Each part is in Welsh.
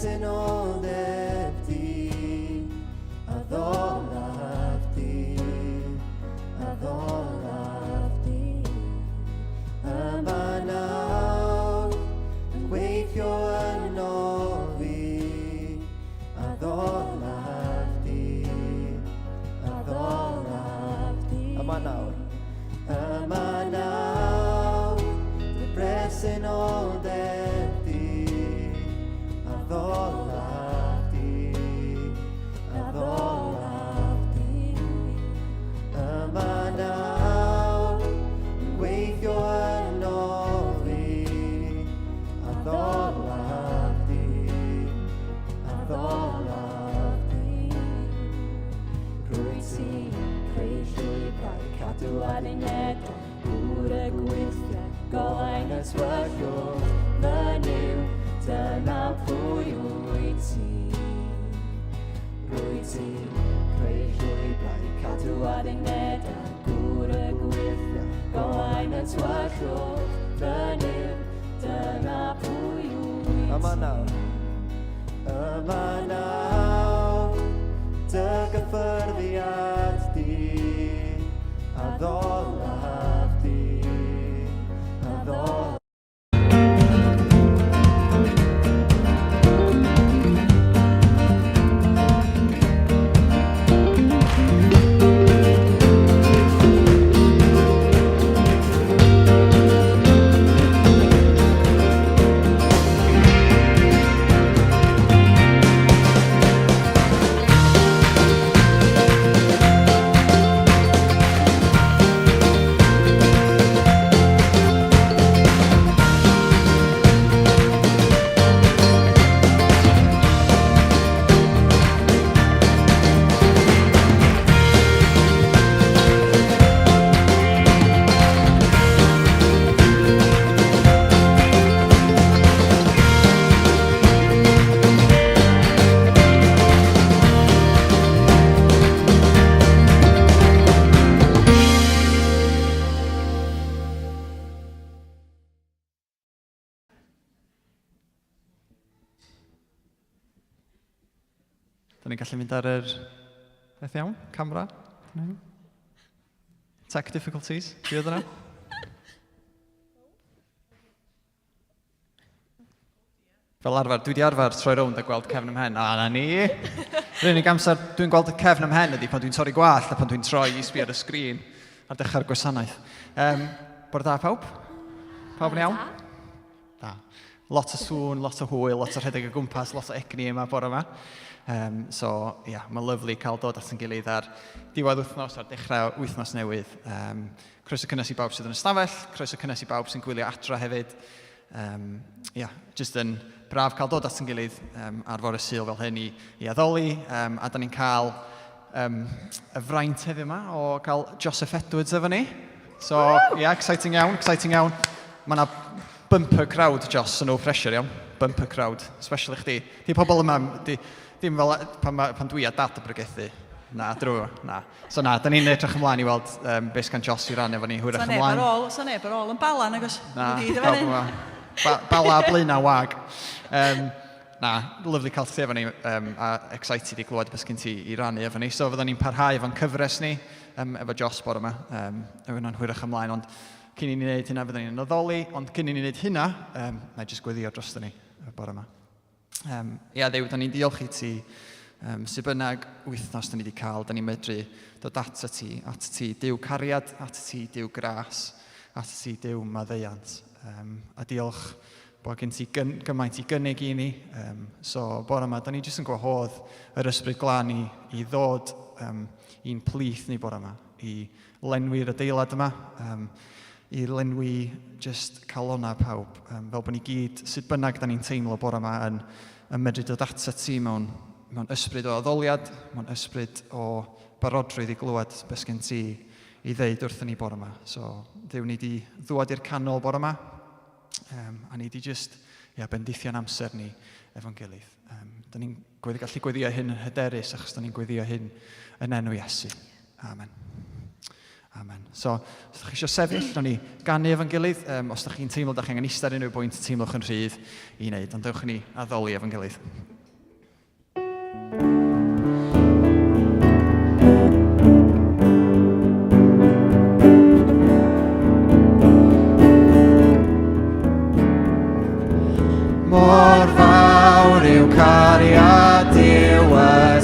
presenoldeb di, addolaf di, addolaf di. Yma nawr, yn gweithio yno fi, addolaf di, addolaf di. Yma nawr, yma nawr, dy bresenoldeb di, addolaf di, addolaf di. Yma nawr, yn gweithio yno fi, addolaf di, addolaf di. Rwyt ti'n creu llwybrau, cadw addunedau, gŵr y gweithiau, golau yn y tywyllwch, fy Nuw, dyna pwy wyt ti. Rwyt ti'n creu llwybrau, cadw addunedau, gŵr y gweithiau, golau yn y tywyllwch, fy Nuw, dyna pwy wyt ti. Yma nawr. Yma nawr, dy gyffyrddiad di, addolaf di, addolaf. Da ni'n gallu mynd ar yr beth iawn? Camera? Tech difficulties? Dwi oedd yna? Fel arfer, dwi wedi arfer troi rownd a gweld cefn 'y mhen. A na ni! Yr unig amser dwi'n gweld y cefn 'y mhen ydy pan dwi'n torri gwallt a pan dwi'n troi i sbio ar y sgrin ar dechrau'r gwasanaeth. Um, bore da pawb? Pawb yn iawn? Da. Lot o sŵn, lot o hwyl, lot o rhedeg o gwmpas, lot o egni yma bore yma. Um, so, ia, yeah, mae'n lyflu cael dod at yn gilydd ar diwedd wythnos, ar dechrau wythnos newydd. Um, croeso cynnes i bawb sydd yn y stafell, croeso cynnes i bawb sy'n gwylio adra hefyd. Um, yeah, jyst yn braf cael dod at yn gilydd um, ar fore Sul fel hyn i, i addoli. Um, a da ni'n cael um, y fraint heddiw yma o cael Joseph Edwards efo ni. So, yeah, exciting iawn, exciting iawn. Mae yna bumper crowd, Jos, so no pressure iawn. Bumper crowd, especially chdi. Di pobl yma, di, dim fel pan, pan dwi a dad y bregethu. Na, drwy, na. So na, da ni'n edrych ymlaen i weld um, beth gan Jos i rannu efo ni hwyrach ymlaen. Sa neb ar ôl, sa neb ar ôl yn Bala, nag oes? Na, pawb yma. Ba Bala, Blaenau, wag. Um, na, lyflu cael ti efo ni um, a excited i glywed beth gen ti i rannu efo ni. So fydden ni'n parhau efo'n cyfres ni um, efo Jos bore yma. Um, efo hwnna'n hwyrach ymlaen, ond cyn i ni wneud hynna fydden ni'n addoli, ond cyn i ni wneud hynna, um, na i jyst gweddio drosto ni y bore yma. Um, ia, Dduw, da ni'n diolch i ti. Um, sy bynnag wythnos da ni wedi cael, da ni'n medru dod at ti, at ti, Duw cariad, at ti, Duw gras, at ti, Duw maddeuant. Um, a diolch bod gen ti gyn, gymaint i gynnig i ni. Um, so, bore yma, da ni jyst yn gwahodd yr ysbryd glân i, i ddod um, i'n plith ni bore yma, i lenwi'r adeilad yma, um, i lenwi just calonnau pawb, um, fel bod ni gyd, sut bynnag da ni'n teimlo bore yma, yn, yn medru dod atat ti mewn, mewn ysbryd o addoliad, mewn ysbryd o barodrwydd i glywed beth sgen ti i ddeud wrthyn ni bore yma. So, Dduw, ni di ddwad i'r canol bore yma, um, a ni di just ia, bendithio'n amser ni efo'n gilydd. Um, da ni'n gallu gweddio hyn yn hyderus achos da ni'n gweddio hyn yn enw Iesu. Amen. Amen. So, os ydych chi eisiau sefyll, nawn ni ganu efo'n gilydd. Um, os ydych chi'n teimlo ydych chi angen eistedd ar unrhyw bwynt, teimlwch yn rhydd i wneud. Ond dewch i ni addoli efo'n gilydd. Mor fawr yw cariad Duw y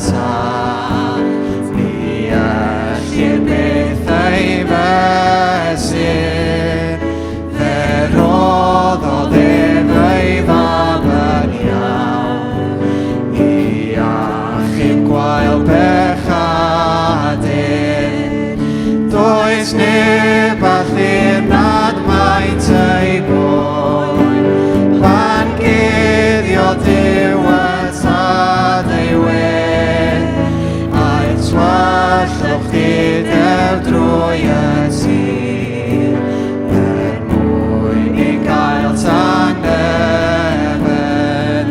Tad, ni ellir byth ei fesur. Fe roddodd ef ei fab yn iawn i achub gwael pechadur. Does neb all nad maint ei boen pan guddiodd Duw y Tad ei wedd aeth tywyllwch dudew drwy y tir er mwyn i gael tangnefedd.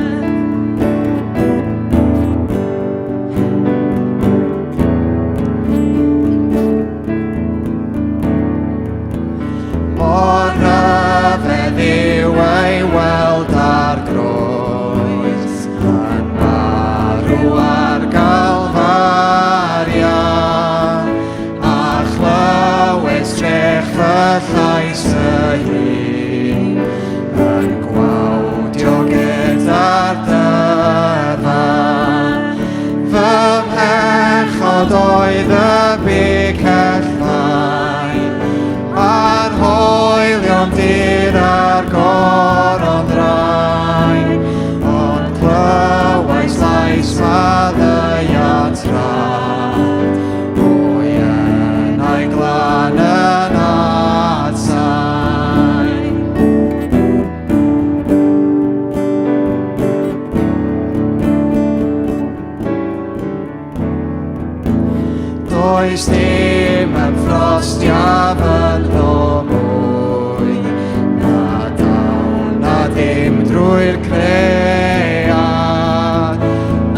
Mor rhyfedd yw ei weld ar groes, yn marw ar Galfaria, a chlywes trech fy llais fy hun, yn gwawdio gyda'r dyfan. Fy mhechod oedd y bicell fain, a'r hoelion dir a'r goron ddrain, ond clywais lais maddeuant rhad, o'i enau glân yn atsain. Does dim ymffrostiaf ynddo mwy, na dawn na dim drwy'r cread.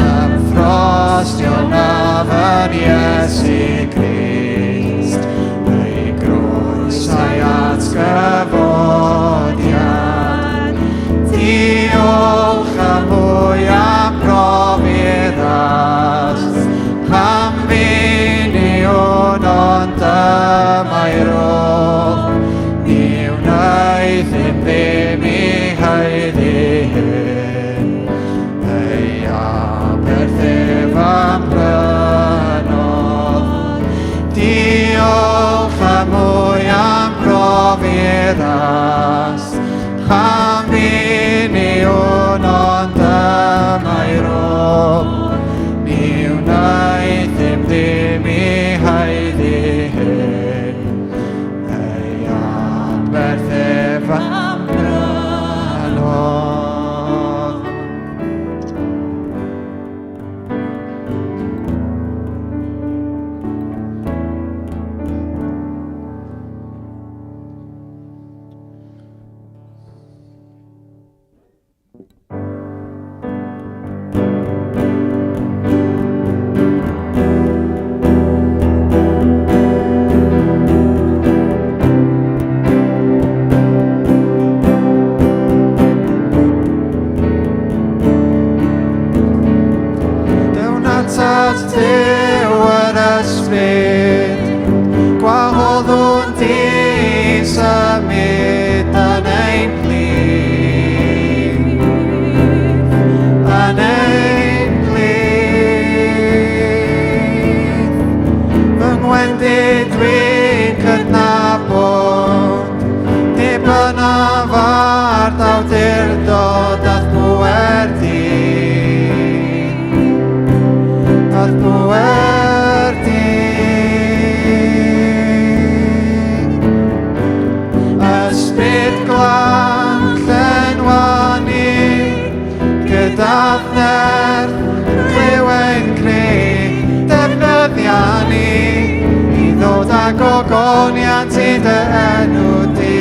Ymffrostio na fy Iesu Grist, ei groes a'i atgyfodiad. Diolch am mwy am brofi'r ras, pam fi'n iwn ond dyma'i rôl. Ni wnaeth hyn ddim i haeddu hyn, ei aberth ef am brynodd. Diolch am mwy am brofi'r ras, Pam fi'n iwn ond dyma'i rôl, Ni wnaeth ddim ddim i haeddu hyn, Ei aberth ef am brynodd. Dewn atat Duw yr Ysbryd, Gwahoddwn di symud yn ein plith, yn ein plith. Fy ngwendid dwi'n cydnabod, dibynnaf ar d'awdurdod a'th bŵer di. A'th bŵer di. Ysbryd glân llenwa ni gyda nerth, clyw ein cri, defnyddia ni i ddod â gogoniant i dy enw di.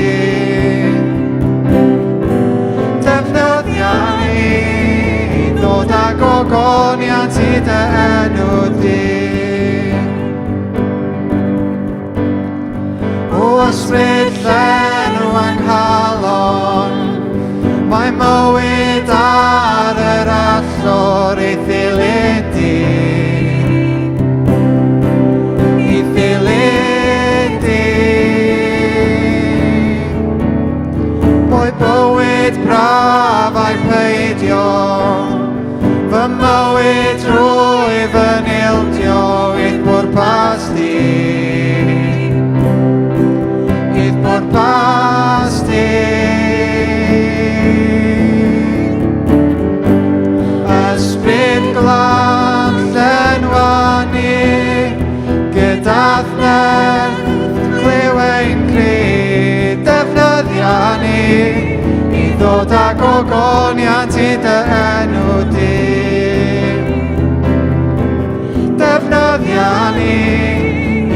Defnyddia ni i ddod â gogoniant i dy enw di. di. I'th bwrpas di. Ysbryd glân llenwa ni gyda'th nerth, clyw ein cri, defnyddia ni i ddod â gogoniant i dy enw di. Defnyddia ni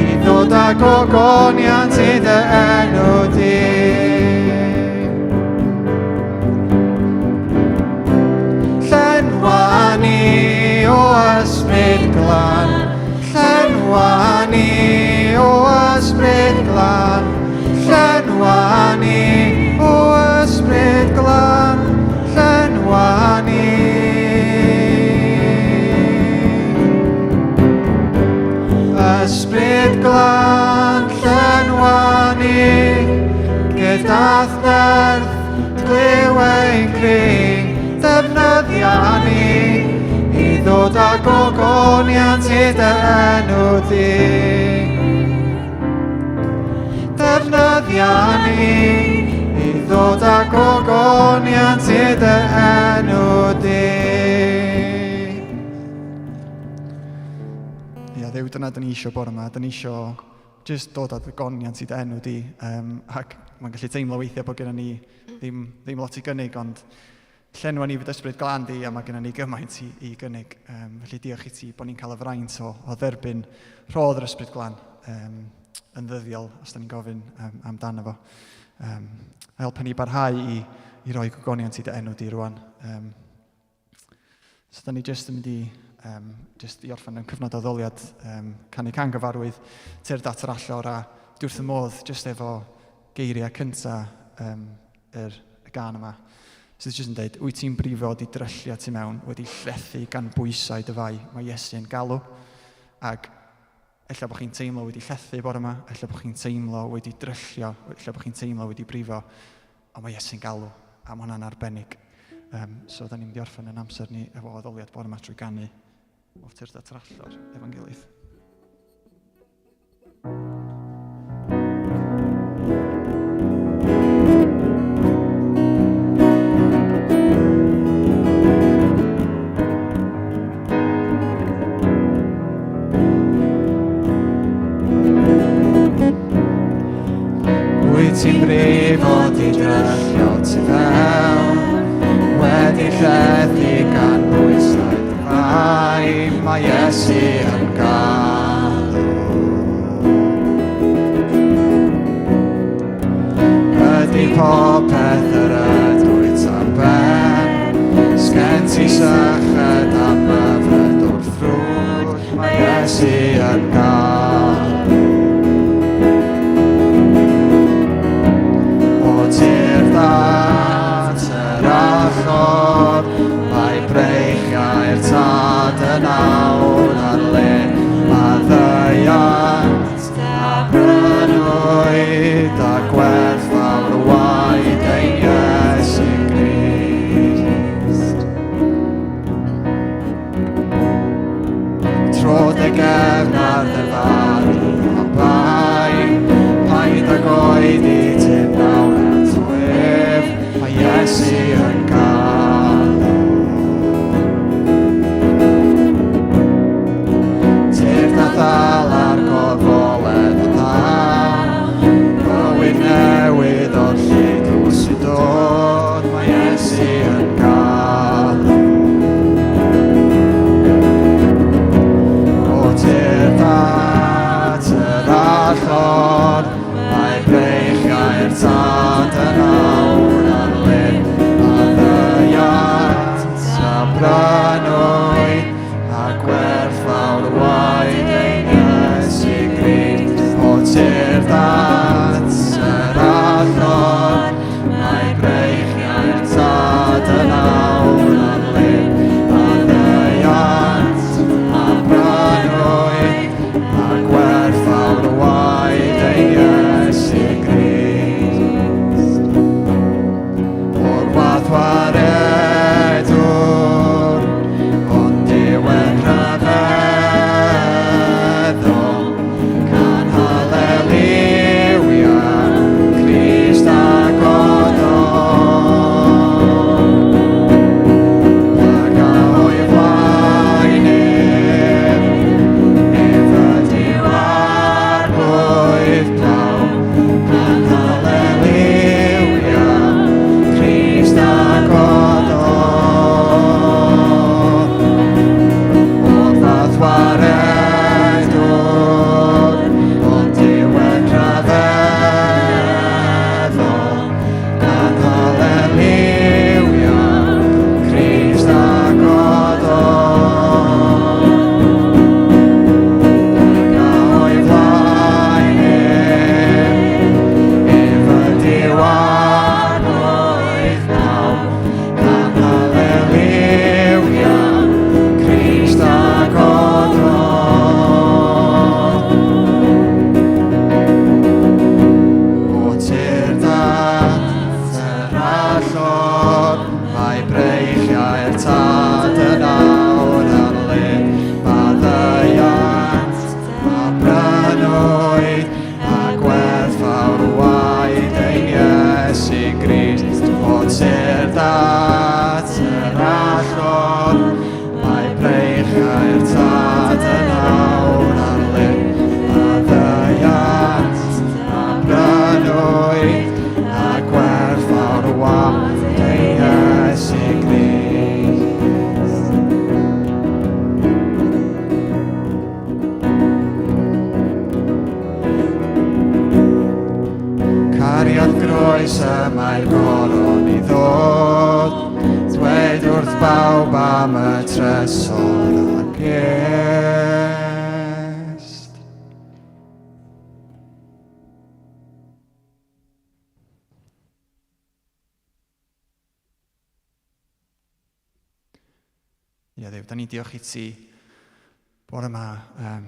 i ddod â gogoniant i dy enw di. Llenwa ni o ysbryd glân, llenwa ni o ysbryd glân, llenwa ni o ysbryd glân, llenwa ni. Ysbryd glân, llenwa ni, gyda'th nerth, glyw ein cri, defnyddia ni, i ddod â gogoniant i dy enw di. Defnyddia ni, i ddod â gogoniant i dy enw di. Ia, Dduw, dyna dyn ni eisiau bore yma. Dyn ni eisiau just dod â gogoniant i dy enw di. Ac mae'n gallu teimlo weithiau bod gennym ni ddim lot i gynnig, ond llenwa ni fyd ysbryd glân di, a mae gennym ni gymaint i gynnig. Felly diolch i ti bod ni'n cael y fraint o dderbyn rhodd yr ysbryd glân yn ddyddiol, os da ni'n gofyn amdano fo. A helpa ni barhau i roi gogoniant i dy enw di rwan. So da ni jyst yn mynd i, jyst i orffen mewn cyfnod o addoliad, canu can gyfarwydd, tyrd at yr allor, a dwi wrth y modd jyst efo geiriau cynta y gân yma, sydd jyst yn dweud, wyt ti'n brifo di dryllio tu mewn, wedi llethu gan bwysau dy fai, mae Iesu yn galw. Ac ella bod chi'n teimlo wedi llethu bore yma, ella bod chi'n teimlo wedi dryllio, ella bod chi'n teimlo wedi brifo, ond mae Iesu'n galw, a mae hwnna'n arbennig. So, da ni'n mynd i orffen yn amser ni efo addoliad bore yma trwy ganu o Tyrd at yr Allor efo'n gilydd. Wyt ti'n brifo di dryllio tu fewn, wedi llethu gan bwysau dy fai, mae Iesu yn galw. Ydy popeth yr ydwyt ar ben, sgen ti syched am yfed o'r ffrwd, mae Iesu yn galw. O tir dat yr allor, mae breichiau'r tad yn awr ar le maddeuant a brynwyd a gwerthfawr waed ein Iesu Grist. Tro dy gefn ar dy farw a bai, paid ag oedi tyrd nawr at wef, mae Iesu yn galw. Tyrd a ddal ar gorfoledd y ddaw, bywyd newydd o'r lludw sy'n dod, mae Iesu yn galw. O tyrd at yr allor, mae breichiau'r tad yn awr ar le maddeuant a brynwyd a gwerthfawr waed ein Iesu Grist. O tyrd at yr allor, mae breichiau'r tad yn awr ar le maddeuant a brynwyd a gwerthfawr waed ein oes y mae'r goron i ddod, dweud wrth bawb am y trysor a gest. Ia Dduw, da ni'n diolch i ti bore yma. Um,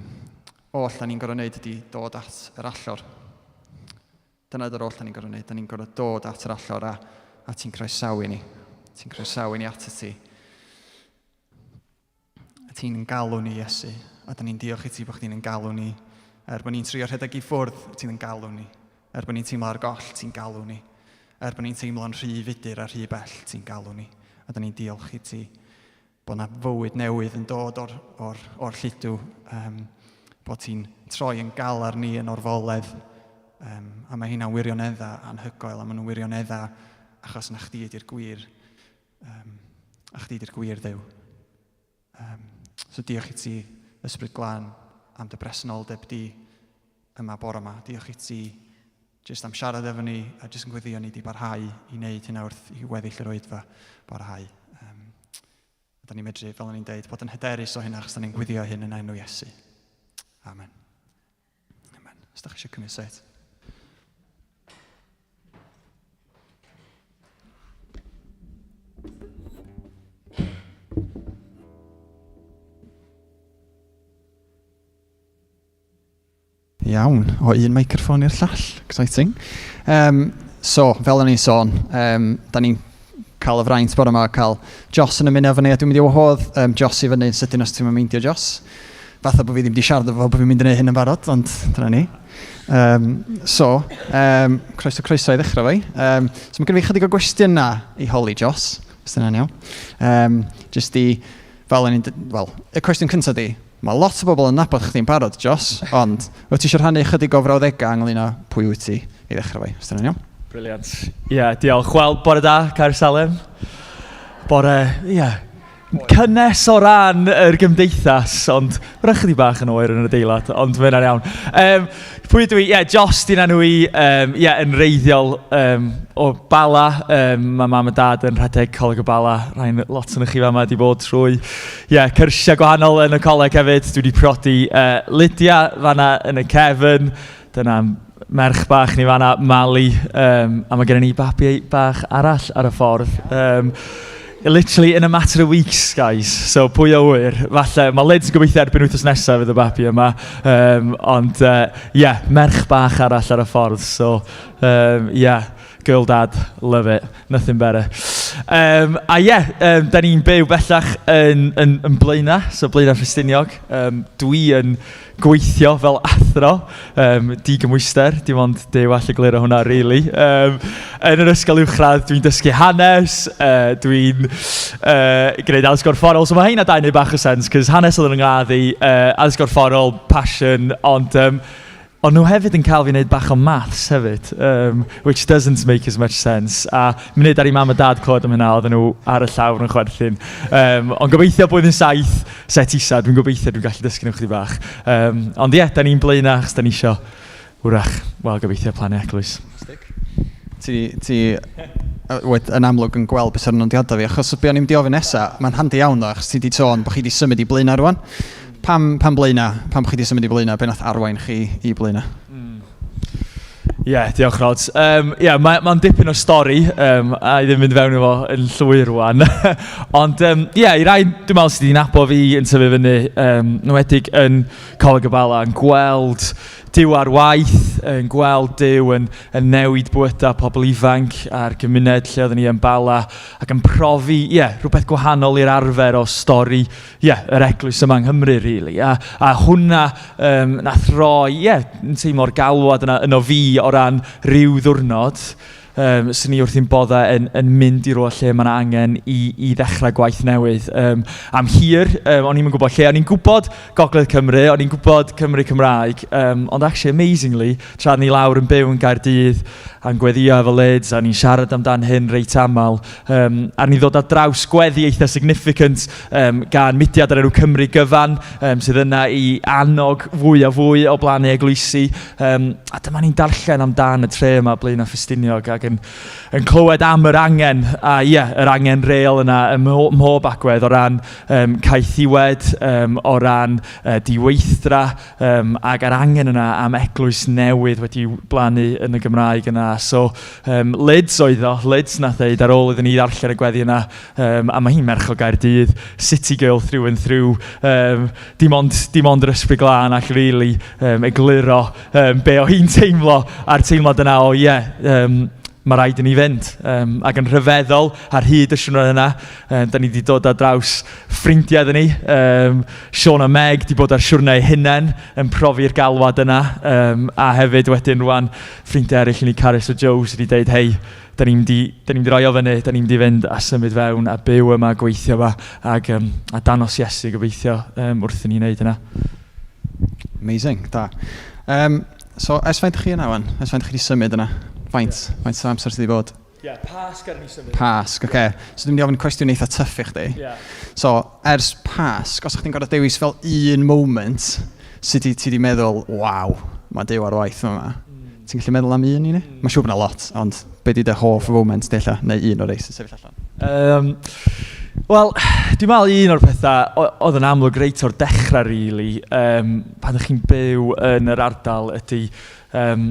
oll da ni'n gorfod wneud ydy dod at yr allor. Dyna ydy'r oll da ni'n gorfod wneud. Da ni'n gorfod dod at yr allor a, a ti'n croesawu ni. Ti'n croesawu ni at y ti. A ti'n galw ni, Iesu. A da ni'n diolch i ti bod chdi'n galw ni. Er bod ni'n trio rhedeg i ffwrdd, ti'n galw ni. Er bod ni'n teimlo ar goll, ti'n galw ni. Er bod ni'n teimlo'n rhy fudur a rhy bell, ti'n galw ni. A da ni'n diolch i ti bod 'na fywyd newydd yn dod o'r, or, or lludw, um, bod ti'n troi yn galar ni yn orfoledd, um, a mae hynna'n wirioneddau anhygoel, a maen nhw'n wirioneddau achos na chdi ydy'r gwir, um, a chdi ydy'r gwir Dduw. Um, so diolch i ti, Ysbryd Glân, am dy bresenoldeb di yma bore yma. Diolch i ti jyst am siarad efo ni a jyst yn gweddio ni di barhau i wneud hynna wrth i weddill yr oedfa barhau. Um, a da ni'n medru, fel o'n i'n deud, bod yn hyderus o hynna achos da ni'n gweddio hyn yn enw Iesu. Amen. Amen. Os da chi eisiau cymryd set. Iawn, o un meicroffon i'r llall. Exciting. Um, so, fel o'n i'n sôn, um, da ni'n cael y fraint bore yma cael Joss yn ymuno efo ni, a dwi'n mynd i wahodd um, Joss i fyny yn sydyn os ti'n meindio Joss. Fatha bod fi ddim wedi siarad efo bod fi'n mynd i wneud hyn yn barod, ond dyna ni. Um, so, um, croeso croeso i ddechrau fi. Um, so mae gen i fi chydig o gwestiynau i holi Joss, os dyna'n iawn. Um, just i, fel o'n i'n, wel, y cwestiwn cyntaf di, Mae lot o bobl yn nabod chdi'n barod, Jos, ond wyt ti eisiau rhannu ychydig o frawddegau ynglyn â pwy wyt ti i ddechrau fi, os dyna'n iawn? Brilliant. Ie, yeah, diolch. Wel, bore da, Caersalem. Bore, ie, yeah, cynnes o ran yr gymdeithas, ond mae'n ychydig bach yn oer yn yr adeilad, ond mae hynna'n iawn. Um, pwy ydw i? Ie, yeah, Jos di'n enw i, um, yeah, yn reiddiol um, o Bala. Um, mae mam a dad yn rhedeg Coleg y Bala. Rhain lot o'n chi fama wedi bod trwy yeah, cyrsiau gwahanol yn y coleg hefyd. Dwi wedi priodi uh, Lydia fanna yn y cefn. Dyna merch bach ni fanna, Mali. Um, a mae gennym ni babi bach arall ar y ffordd. Um, literally in a matter of weeks, guys. So pwy o wyr. Falle, mae Lids yn gobeithio erbyn wythnos nesaf fydd y babi yma. Um, ond, uh, yeah, merch bach arall ar y ffordd. So, um, yeah. Girl dad, love it, nothing better. Um, a ie, yeah, um, da ni'n byw bellach yn, yn, yn Blaenau, so Blaenau Ffestiniog. Um, dwi yn gweithio fel athro, um, digymwyster, dim ond Duw all egluro hwnna, really. Um, yn yr ysgol uwchradd, dwi'n dysgu hanes, uh, dwi'n uh, gwneud addysg gorfforol, so mae heina dau'n neud bach o sens, cos hanes oedd yn ngradd i, uh, addysg gorfforol, passion, ond um, Ond nhw hefyd yn cael fi wneud bach o maths hefyd, um, which doesn't make as much sense. A munud ar i mam a dad clywed am hynna, oedden nhw ar y llawr yn chwerthin. Um, ond gobeithio blwyddyn saith, set isa, dwi'n gobeithio dwi'n gallu dysgu nhw chydig bach. Um, ond ie, yeah, da ni'n blaenau achos da ni isio, wrach, wel, gobeithio plannu eglwys. Ti, ti wed, yn amlwg yn gweld beth sy'n nodiadau fi, achos be o'n i'n mynd i ofyn nesaf, mae'n handi iawn ddo, achos ti di sôn bod chi wedi symud i Blaenau rwan. Pam, pam Blaenau? Pam chi wedi symud i Blaenau? Be nath arwain chi i Blaenau? Ie, yeah, diolch Rod. Um, yeah, mae'n ma dipyn o stori, um, a i ddim mynd fewn efo yn llwyr rwan. Ond, ie, um, yeah, i rai, dwi'n meddwl sydd wedi nabo fi yn tyfu fyny, um, nwedig yn Coleg y Bala, yn gweld Duw ar waith, yn gweld Duw yn, yn newid bywydau pobl ifanc a'r gymuned lle oedden ni yn Bala, ac yn profi, ie, yeah, rhywbeth gwahanol i'r arfer o stori ie, yr eglwys yma yng Nghymru, really. A, a hwnna um, nath roi, ie, yeah, yn teimlo'r galwad yna yno fi o ran rhyw ddwrnod, um, sy'n ni wrth i'n boddau yn, yn mynd i rywle lle mae yna angen i, i ddechrau gwaith newydd. Um, am hir, um, o'n i'n gwybod lle, o'n i'n gwybod Gogledd Cymru, o'n i'n gwybod Cymru Cymraeg, um, ond actually, amazingly, tra ni lawr yn byw yn Gaerdydd a'n gweddio efo Lids, a ni'n siarad amdan hyn reit aml, um, a ni ddod ar draws gweddi eitha significant um, gan mudiad ar enw Cymru Gyfan, um, sydd yna i annog fwy a fwy o blannu eglwysi. Um, a dyma ni'n darllen amdan y tre yma Blaenau Ffestiniog, ac ac yn, yn clywed am yr angen, a ie, yeah, yr angen real yna ym mhob agwedd o ran um, caethiwed, um, o ran uh, diweithdra, um, ac yr angen yna am eglwys newydd wedi blannu yn y Gymraeg yna. So, um, Lids oedd o, Lids nath ddeud ar ôl iddyn ni ddarllen y gweddi yna, um, a mae hi'n merch o Gaerdydd, city girl through and through, um, dim ond, dim ond yr ysbryd glân all really um, egluro um, be o hi'n teimlo, a'r teimlad yna o ie, yeah, um, mae rhaid i ni fynd. Um, ac yn rhyfeddol, ar hyd y siwrne yna, um, da ni wedi dod ar draws ffrindiau dyn ni. Um, Sean a Meg wedi bod ar siwrne eu hunain yn profi'r galwad yna. Um, a hefyd wedyn rwan, ffrindiau eraill i ni, Carys a Joe, sydd wedi dweud, hei, da ni'n mynd i, da ni'n mynd i roi o fyny, da ni'n mynd i fynd a symud fewn a byw yma, gweithio yma, ac, um, a danos Iesu gobeithio um, wrth i ni wneud yna. Amazing, da. Um, so, ers faint chi yna, wan? Ers faint chi wedi symud yna? Faint? Yeah. Faint o amser sydd wedi bod? Ie, yeah, Pasg ar ni symud. Pasg, oce. Okay. So dwi'n mynd i ofyn cwestiwn eitha tyff i chdi. Yeah. So, ers Pasg, os ydych chi'n gorfod dewis fel un moment, sut ti wedi meddwl, waw, mae Duw ar waith yma. Mm. Ti'n gallu meddwl am un i ni? Mm. Mae'n siŵr bod yna lot, ond be di dy hoff moment di ella, neu un o'r rei sy'n sefyll allan? Um, Wel, dwi'n meddwl un o'r pethau oedd yn amlwg reit o'r dechrau, really, um, pan ydych chi'n byw yn yr ardal ydy, um,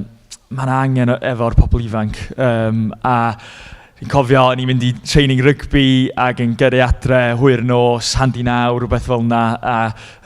mae'n angen efo'r pobl ifanc. Um, a fi'n cofio, o'n i'n mynd i training rygbi ac yn gyrru adre hwyr nos, handi naw, rhywbeth fel yna. A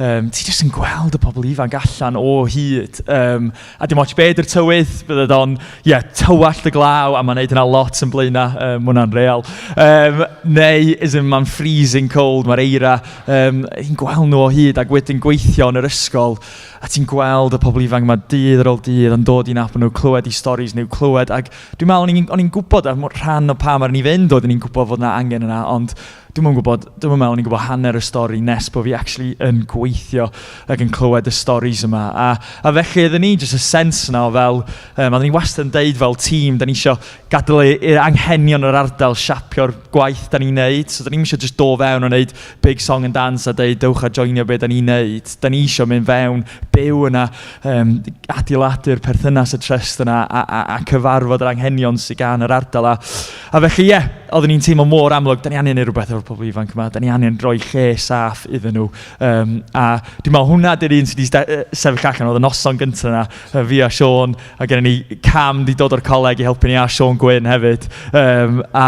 um, ti jyst yn gweld y pobl ifanc allan o hyd. Um, a dim ots be ydy'r tywydd, bydde o'n, ie, yeah, tywallt y glaw, a mae'n neud hynna lot yn Blaenau, um, hwnna'n real. Um, neu, as in, mae'n freezing cold, mae'r eira, um, hi'n gweld nhw o hyd ac wedyn gweithio yn yr ysgol, a ti'n gweld y pobl ifanc yma dydd ar ôl dydd yn dod i nabod nhw, clywed i stories nhw, clywed, ac dwi'n meddwl o'n i'n gwybod, a rhan o pam ar ni fynd oedd o'n i'n gwybod fod yna angen yna, ond dwi'm yn gwybod, dwi'm yn meddwl o'n i'n gwybod hanner y stori nes bod fi actually yn gweithio ac yn clywed y stories yma. A, a felly oedden ni jyst y sens yna o fel, um, oedden ni wastad yn deud fel tîm, da ni eisiau gadael i'r anghenion yr ardal siapio'r gwaith da ni'n neud. So da ni'n eisiau just do fewn a neud big song and dance a deud dewch a joinio be da ni'n neud. Da ni eisiau mynd fewn, byw yna, um, adeiladu'r perthynas y trust yna a, a, a cyfarfod yr anghenion sydd gan yr ardal. A, a felly, ie, yeah, oedden ni'n teimlo mor amlwg, da ni angen neud rhywbeth efo'r pobl ifanc yma, da ni angen rhoi lle saff iddyn nhw. Um, a dwi'n meddwl hwnna di'r un sydd wedi sefyll allan, oedd y noson gyntaf yna, fi a Sean, a gennym ni Cam di dod o'r coleg i helpu ni, a Sean Gwyn hefyd. Um, a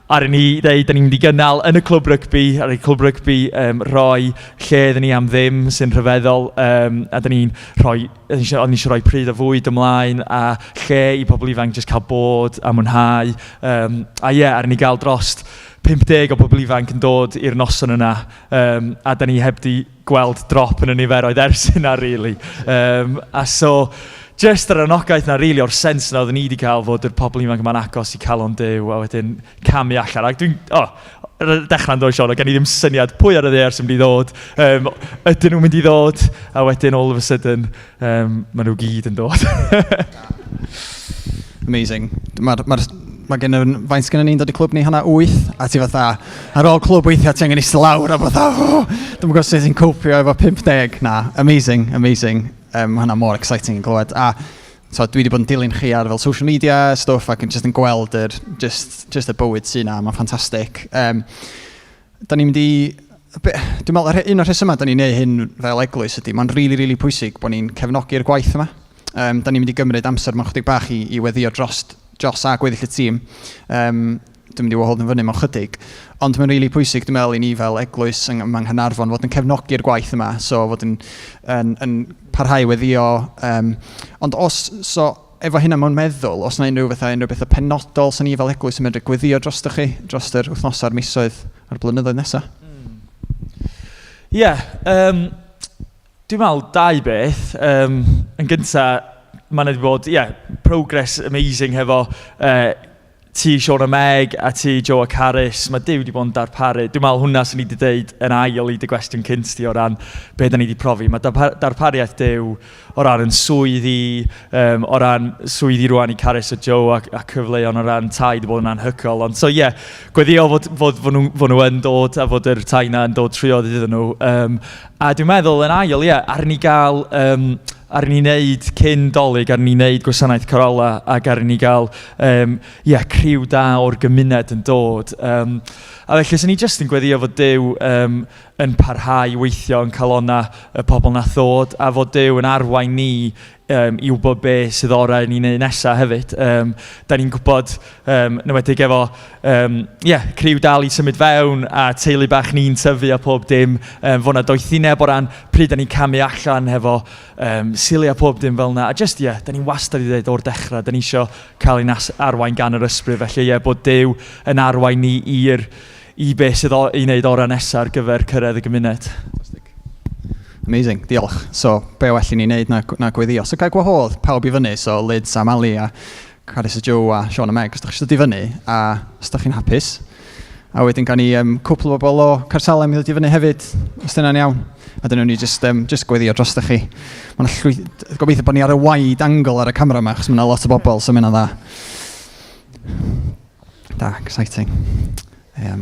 Ar i ni ddeud, da ni'n mynd i gynnal yn y clwb rygbi, ar y clwb rygbi um, rhoi lle iddyn ni am ddim sy'n rhyfeddol, um, a da ni'n rhoi, o'n i eisiau rhoi pryd o fwyd ymlaen a lle i pobl ifanc jyst cael bod a mwynhau. Um, a ie, yeah, ar i ni gael drost 50 o bobl ifanc yn dod i'r noson yna, um, a da ni heb di gweld drop yn y niferoedd ers hynna, really. Um, a so, just yr anogaeth na, really, o'r sens na oeddwn ni wedi cael fod yr pobl ifanc yma'n agos i calon Duw, a wedyn camu allan. Ac dwi'n, oh, ar y dechrau'n dod, Sean, o gen i ddim syniad pwy ar y ddaear sy'n mynd i ddod. Um, ydyn nhw'n mynd i ddod? A wedyn, all of a sudden, um, maen nhw gyd yn dod. Amazing. Mae'r ma mae gen yn, faint gen ni'n dod i clwb ni 7:30, a ti fatha, ar ôl clwb weithiau ti angen eistedd lawr a fatha, oh, dwi'n gwybod sut ti'n copio efo 50. Na, amazing, amazing. Um, mae hwnna mor exciting yn glywed. A so, dwi wedi bod yn dilyn chi ar fel social media stwff ac yn just yn gweld yr, just, just y bywyd sy'n na, mae'n ffantastig. Um, da ni'n mynd i... Dwi'n meddwl, un o'r rhesymau da ni'n neud hyn fel eglwys ydy, mae'n rili, really, rili really pwysig bod ni'n cefnogi'r gwaith yma. Um, da ni'n mynd i gymryd amser mewn chydig bach i, i weddio dros Jos a gweddill y tîm. Um, dwi'n mynd i wahodd yn fyny mewn chydig. Ond mae'n rili really pwysig, dwi'n meddwl, i ni fel eglwys yng, yng Nghaernarfon fod yn cefnogi'r gwaith yma. So fod yn, yn, yn parhau weddio. Um, ond os, so, efo hynna mewn meddwl, os yna unrhyw fatha, unrhyw bethau penodol sy'n ni fel eglwys yn medru gweddio drostoch chi, dros yr wythnosau a'r misoedd a'r blynyddoedd nesaf? Ie, yeah, um, dwi'n meddwl dau beth. Um, yn gyntaf, mae'n wedi bod, ie, yeah, progress amazing hefo uh, ti Sean a Meg a ti Joe a Carys, mae Duw wedi bod yn darparu. Dwi'n meddwl hwnna sy'n ni wedi dweud yn ail i dy gwestiwn cynt di o ran be da ni wedi profi. Mae darpariaeth Duw o ran yn swyddi, um, o ran swyddi rwan i Carys a Joe a, a cyfleon o ran tai wedi bod yn anhygoel. Ond so ie, yeah, gweddio fod, fod, fod, nhw, fod nhw yn dod a fod yr tai na yn dod triodd iddyn nhw. Um, a dwi'n meddwl yn ail, ie, yeah, ar ni gael um, Ar ni wneud cyn Dolig, ar ni wneud gwasanaeth Corolla ac ar ni gael yeah, criw da o'r gymuned yn dod. A felly, sy'n ni jyst yn gweddio fod Duw yn parhau i weithio yn calonna y pobl nath ddod, a fod Duw yn arwain ni i wybod be sydd orau i ni'n neud nesaf hefyd. Da ni'n gwybod, yn enwedig efo yeah, criw dal i symud fewn a teulu bach ni'n tyfu a pob dim, fod 'na doethineb o ran pryd da ni'n camu allan hefo sili a pob dim fel yna. A just, ie, yeah, da ni'n wastad i ddweud o'r dechrau, da ni eisiau cael ein arwain gan yr ysbryd. Felly, ie, yeah, bod Duw yn arwain ni i'r i beth sydd i wneud orau nesaf ar gyfer cyrraedd y gymuned. Fantastic. Amazing, diolch. So, be well i ni wneud na gweddio? So, gael gwahodd pawb i fyny, so Lids a Mali a Carys a Joe a Sean a Meg, os da chi eisiau dod i fyny, a os da chi'n hapus. A wedyn gawn ni cwpl o bobl o Caersalem i ddod i fyny hefyd, os dyna'n iawn. A dyna ni just gweddio drosto chi. Mae'n llwyth... Gobeithio bod ni ar y wide angle ar y camera yma, achos mae yna lot o bobl, so mae hynna'n dda. Da, exciting. Ia,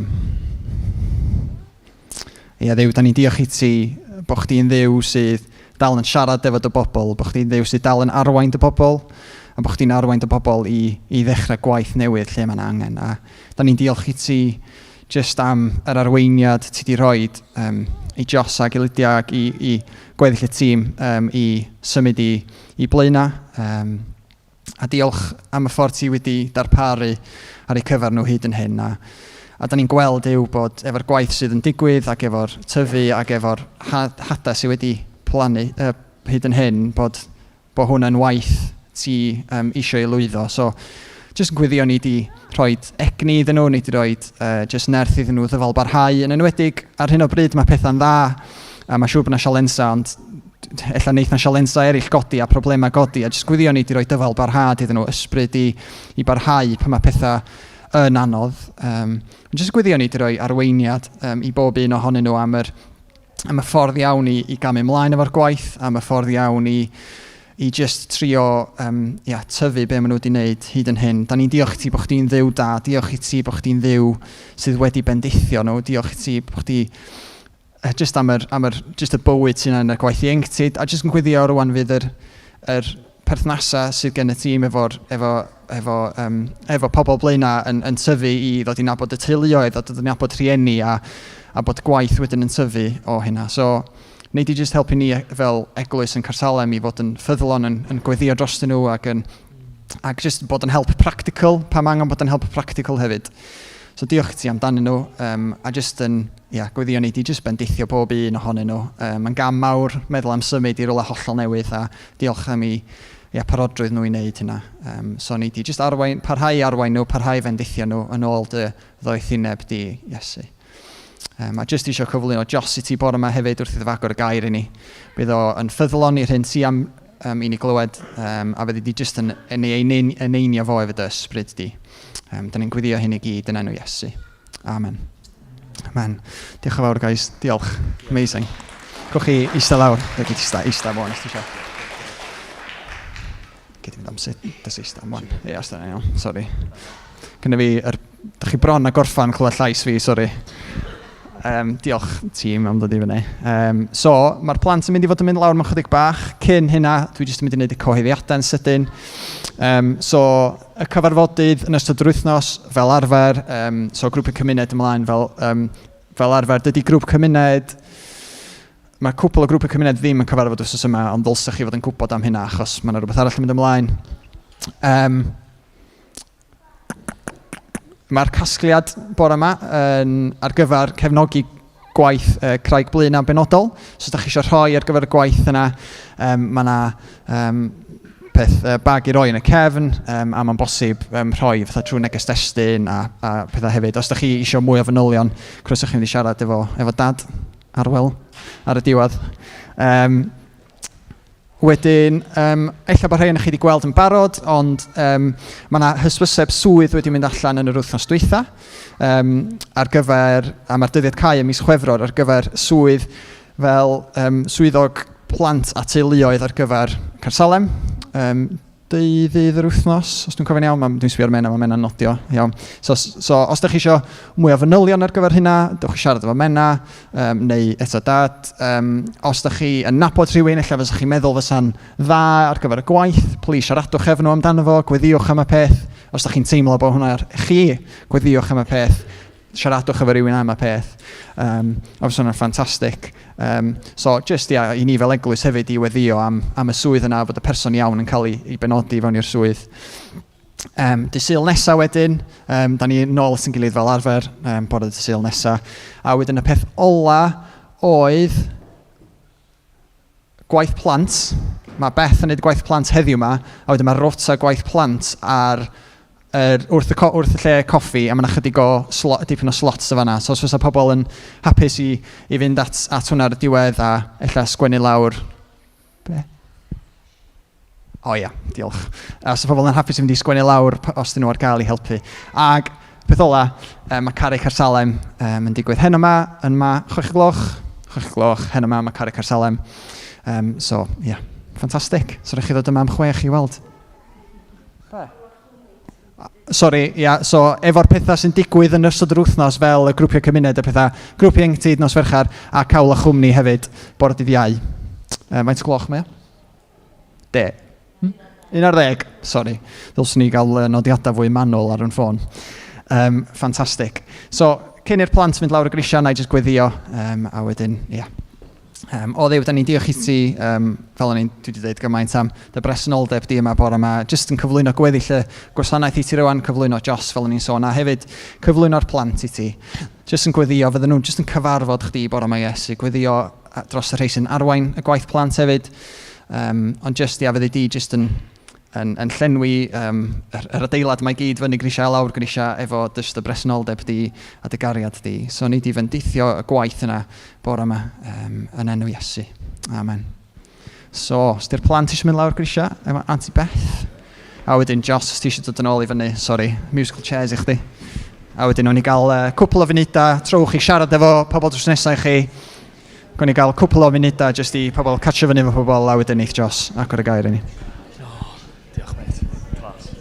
Dduw, da ni'n diolch i ti bod chdi'n Dduw sydd dal yn siarad efo dy bobl, bod chdi'n Dduw sydd dal yn arwain dy bobl, a bod chdi'n arwain dy bobl i ddechrau gwaith newydd lle mae'n angen. A da ni'n diolch i ti jyst am yr arweiniad ti di rhoi i Jos ac i Lydia ac i gweddill y tîm i symud i Blaenau. A diolch am y ffordd ti wedi darparu ar eu cyfer nhw hyd yn hyn. A da ni'n gweld yw bod efo'r gwaith sydd yn digwydd ac efo'r tyfu ac efo'r hadau sydd wedi plannu hyd yn hyn, bod hwnna'n waith ti eisiau ei lwyddo. So, jyst yn gweddio ni di rhoi egni iddyn nhw, ni di rhoi jyst nerth iddyn nhw ddyfal barhau. Yn enwedig ar hyn o bryd mae pethau'n dda, a mae siŵr bod yna sialensau, ond ella wneith na sialensau eraill godi a problemau godi, a jyst gweddio ni di rhoi dyfal barhad iddyn nhw, ysbryd i barhau pan mae pethau yn anodd. Jyst gweddio ni di rhoi arweiniad i bob un ohonyn nhw am y ffordd iawn i gamu ymlaen efo'r gwaith, am y ffordd iawn i just trio yeah, tyfu be maen nhw wedi wneud hyd yn hyn. Da ni'n diolch i ti bod chdi'n Dduw da, diolch i ti bod chdi'n Dduw sydd wedi bendithio nhw, diolch i ti bod chdi just am just y bywyd sy'n yn y gwaith ieuenctid, a just yn gweddio rwan fydd yr perthnasau sydd gen y tîm efo pobl Blaenau yn tyfu i ddod i nabod y teuluoedd a dod i nabod rhieni a bod gwaith wedyn yn tyfu o hynna. So, wnei di just helpu ni fel eglwys yn Caersalem i fod yn ffyddlon yn gweddio drostyn nhw ac just bod yn help practical, pa mae angen bod yn help practical hefyd. So diolch i ti amdanyn nhw, a just yn, ia, gweddio ni di just bendithio bob un ohonyn nhw. Mae'n gam mawr meddwl am symud i rywle hollol newydd, a diolch am i, ia, parodrwydd nhw i wneud hynna. So ni di just arwain, parhau i arwain nhw, parhau i fendithio nhw yn ôl dy ddoethineb di, Iesu. A jyst eisiau cyflwyno Jos i ti bore yma hefyd wrth iddo fo agor y gair i ni. Bydd o yn ffyddlon i'r hyn ti am i ni glywed, a fyddi di jyst yn ei eneinio fo efo dy ysbryd di. Da ni'n gweddio hyn i gyd yn enw Iesu. Amen. Amen. Diolch yn fawr, guys. Diolch. Amazing. Gwch chi eistedd lawr. Gei di eistedd môn os ti eisiau. Gei di fynd am sut dys eistedd môn. Ie, os dyna iawn. Sorry. Cynna fi, dych chi bron a gorffan clywed llais fi, sorry. Diolch tîm am ddod i fyny. So, mae'r plant yn mynd i fod yn mynd lawr mewn chydig bach. Cyn hynna, dwi jyst yn mynd i wneud y cyhoeddiadau'n sydyn. So, y cyfarfodydd yn ystod yr wythnos, fel arfer, so grŵp y cymuned ymlaen fel arfer. Dydy grŵp cymuned, mae cwpl o grŵp y cymuned ddim yn cyfarfod wythnos yma, ond ddylsech chi fod yn gwybod am hynna, achos mae yna rhywbeth arall yn mynd ymlaen. Mae'r casgliad bore yma yn ar gyfer cefnogi gwaith Craig Blaenau yn benodol. So os ydych chi eisiau rhoi ar gyfer y gwaith yna, mae yna peth bag i roi yn y cefn, a mae'n bosib rhoi fatha trwy neges destun a pethau hefyd. Os ydych chi eisiau mwy o fanylion, croeso chi mynd i siarad efo Dad Arwel ar y diwedd. Wedyn, ella bod rhai ohonoch chi wedi gweld yn barod, ond mae yna hysbyseb swydd wedi mynd allan yn yr wythnos dwytha, ar gyfer, a mae'r dyddiad cau ym mis Chwefror, ar gyfer swydd fel swyddog plant a teuluoedd ar gyfer Caersalem. deuddydd yr wythnos, os dwi'n cofio'n iawn, dwi'n sbio ar Mena, mae Mena'n nodio. Iawn. So, so os ydych chi eisiau mwy o fanylion ar gyfer hynna, dewch i siarad efo Mena, um, neu eto dad. Um, os ydych chi yn nabod rhywun, ella fysa chi'n meddwl fysa'n dda ar gyfer y gwaith, please siaradwch efo nhw amdano fo, gweddiwch am y peth. Os ydych chi'n teimlo bod hwnna ar chi, gweddiwch am y peth siaradwch efo rhywun am y peth. Um, a fysa hwnna'n ffantastig. Um, so, just ia, i ni fel eglwys hefyd i weddio am, am y swydd yna, fod y person iawn yn cael ei, ei benodi fewn i'r swydd. Um, dy Sul nesaf wedyn, um, da ni nôl at yn gilydd fel arfer, um, bore dy Sul nesaf. A wedyn y peth ola oedd gwaith plant. Mae Beth yn neud gwaith plant heddiw yma, a wedyn mae rota gwaith plant ar er, wrth, y, wrth y lle coffi, a mae yna chydig o slo, dipyn o slots o fanna. So os fysa pobl yn hapus i, i fynd at, at hwnna ar y diwedd a ella sgwennu lawr... Be? O ia, diolch. A os pobl yn hapus i fynd i sgwennu lawr os dyn nhw ar gael i helpu. Ag peth ola, um, mae Caru Carsalem um, yn digwydd heno yma, yn ma 6 gloch, 6 gloch, heno yma mae Caru Carsalem. Um, so, ia, yeah, ffantastig. So, rhaid chi ddod yma am 6 i weld. Be? Sori, ia, so efo'r pethau sy'n digwydd yn ystod yr wythnos fel y grwpiau cymuned a pethau, grwp ieuenctid nos Fercher a cawl a chwmni hefyd, bore dydd Iau. E, faint o gloch mae o? De. Hmm? 11, sori. Ddylswn ni gael nodiadau fwy manwl ar yn ffôn. Um, ffantastig. So, cyn i'r plant fynd lawr y grisiau, na i jyst gweddio, um, a wedyn, ia. Yeah. Um, o Dduw, da ni'n diolch i ti, um, fel o'n i'n dwi wedi dweud gymaint am dy bresenoldeb di yma bore yma, jyst yn cyflwyno gweddill y gwasanaeth i ti rwan, cyflwyno Jos fel o'n i'n sôn, a hefyd cyflwyno'r plant i ti. Jyst yn gweddio, fydden nhw'n jyst yn cyfarfod chdi bore yma Iesu, gweddio dros y rhai sy'n arwain y gwaith plant hefyd, um, ond jyst ia, fyddi di jyst yn, yn, yn llenwi um, yr, yr adeilad mae gyd fyny grisiau a lawr grisiau efo jyst y bresenoldeb di a dy gariad di. So ni di fendithio y gwaith yna bore yma um, yn enw Iesu. Amen. So, os di'r plant eisiau mynd lawr grisiau efo Auntie Beth, a wedyn Joss, os ti eisiau dod yn ôl i fyny, sorry, musical chairs i chdi. A wedyn o'n i gael uh, cwpl o funudau, trowch i siarad efo pobl drws nesau i chi. Gwni gael cwpl o funudau jyst i pobl catch fyny efo pobl, a wedyn neith Joss agor y gair i ni. Oh, diolch mate. Class.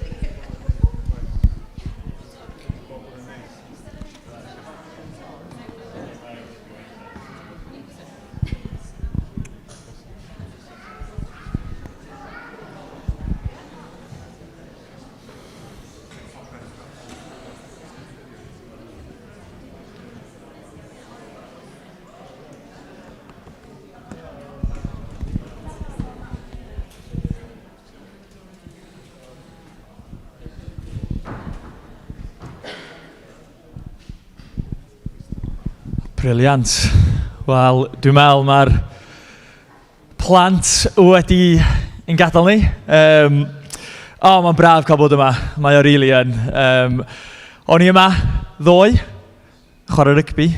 Brilliant. Wel, dwi'n meddwl mae'r plant wedi yn gadael ni. Um, o, oh, mae'n braf cael bod yma. Mae o rili really yn. Um, o'n i yma ddoe, chwarae rygbi,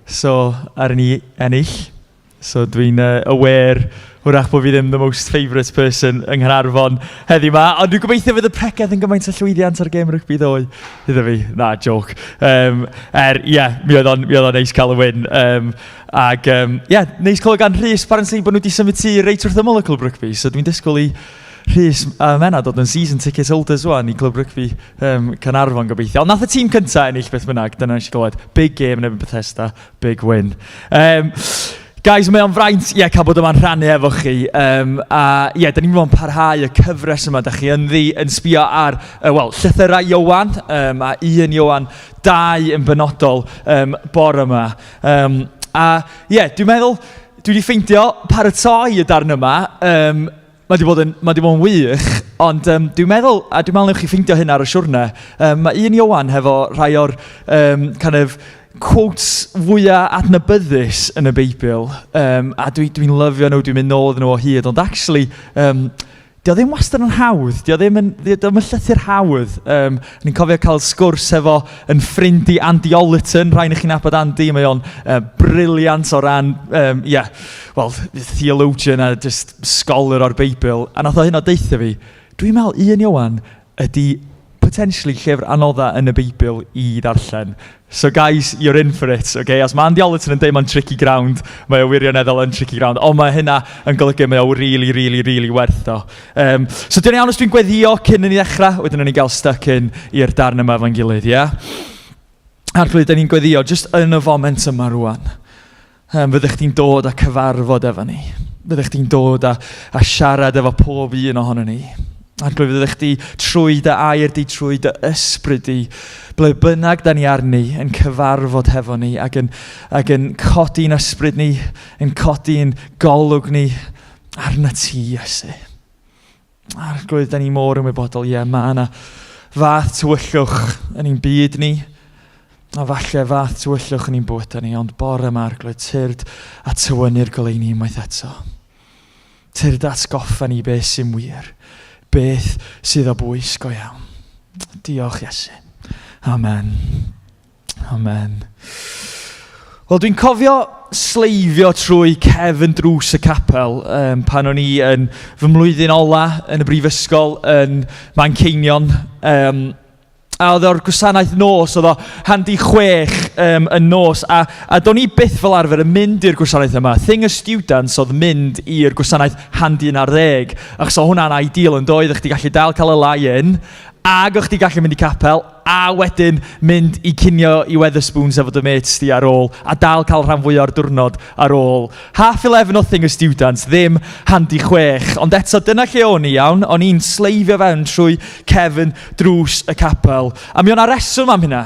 so ar ni ennill. So dwi'n uh, aware hwrach bod fi ddim the most favourite person yng Nghaernarfon heddiw ma, ond dwi'n gobeithio fydd y pregeth yn gymaint o llwyddiant ar gêm rygbi ddoe iddo fi. Na, joke. Um, er, ie, yeah, mi oedd o'n mi oedd o'n neis cael y win. Um, ag, um, yeah, neis clywed gan Rhys, apparently bod nhw wedi symud ti reit wrth ymyl y clwb rygbi, so dwi'n disgwyl i Rhys a Menna dod yn season ticket holders wan i clwb rygbi um, Caernarfon gobeithio. Ond nath y tîm cyntaf ennill beth bynnag, dyna nes i glywed. Big game yn erbyn Bethesda. Big win. Um, guys, mae o'n fraint ie, cael bod yma'n rhannu efo chi. Um, a ie, yeah, da ni'n mynd yn parhau y cyfres yma. Da chi ynddi yn sbio ar, uh, wel, llythyrau Iowan, um, a un Iowan, dau yn benodol um, bore yma. Um, a ie, yeah, dwi'n meddwl, dwi wedi ffeindio paratoi y darn yma. Um, Mae 'di bod yn, mae 'di bod yn wych, ond um, dwi'n meddwl, a dwi'n meddwl newch chi ffeindio hyn ar y siwrne, um, mae un Iowan hefo rhai o'r um, kind of quotes fwyaf adnabyddus yn y Beibl, um, a dwi'n dwi, lyfio nhw, dwi'n mynd nôl iddyn nhw o hyd, ond actually, um, Dio ddim wastad yn hawdd, dio ddim yn, dio ddim yn llythyr hawdd. Um, ni'n cofio cael sgwrs efo yn ffrind i Andy Ollerton, rhaid i chi'n nabod Andy, mae o'n uh, briliant o ran, um, yeah, well, theologian a just scholar o'r Beibl, a nath o hyn o deithio fi, dwi'n meddwl un Iowan ydy potentially llyfr anodda yn y Beibl i ddarllen. So guys, you're in for it, okay? Os mae Andy Ollerton yn deud mae'n tricky ground, mae o wirioneddol yn tricky ground, ond mae hynna yn golygu mae o really, really, really werth o. Um, so dwi'n iawn os dwi'n gweddio cyn i ni ddechrau, wedyn ni gael stuck in i'r darn yma efo'n gilydd, ie? Yeah? Arglwydd, da ni'n gweddio jyst yn y foment yma rwan. Um, fyddech chdi'n dod a cyfarfod efo ni. Fyddech chdi'n dod a, a siarad efo pob un ohono ni. Arglwydd, fyddech chdi trwy dy air di, trwy dy ysbryd di, ble bynnag da ni arni yn cyfarfod hefo ni ac yn, ac yn codi'n ysbryd ni, yn codi'n golwg ni arna ti, Iesu. Arglwydd, da ni mor ymwybodol, ie, mae yna fath tywyllwch yn ein byd ni, a falle fath tywyllwch yn ein bywydau ni, ond bore yma, Arglwydd, tyrd a tywynnu'r goleuni unwaith eto. Tyrd atgoffa ni beth sy'n wir, beth sydd o bwys go iawn. Diolch, Iesu. Amen. Amen. Wel, dwi'n cofio sleifio trwy cefn drws y capel um, pan o'n i yn fy mlwyddyn ola yn y brifysgol yn Manceinion. Um, a oedd o'r gwasanaeth nos, oedd o handi chwech um, yn nos, a, a do'n i byth fel arfer yn mynd i'r gwasanaeth yma. Thing y students oedd mynd i'r gwasanaeth handi un ar ddeg, achos oedd hwnna'n ideal yn doedd, chdi gallu dal cael y lie-in, ac o'ch chdi gallu mynd i capel, a wedyn mynd i cinio i Wetherspoons efo dy mates di ar ôl, a dal cael rhan fwyaf o'r diwrnod ar ôl. Half 11 o thing y students, ddim handi chwech. Ond eto, dyna lle o'n i iawn, o'n i'n sleifio fewn trwy cefn drws y capel. A mi o'n reswm am hynna.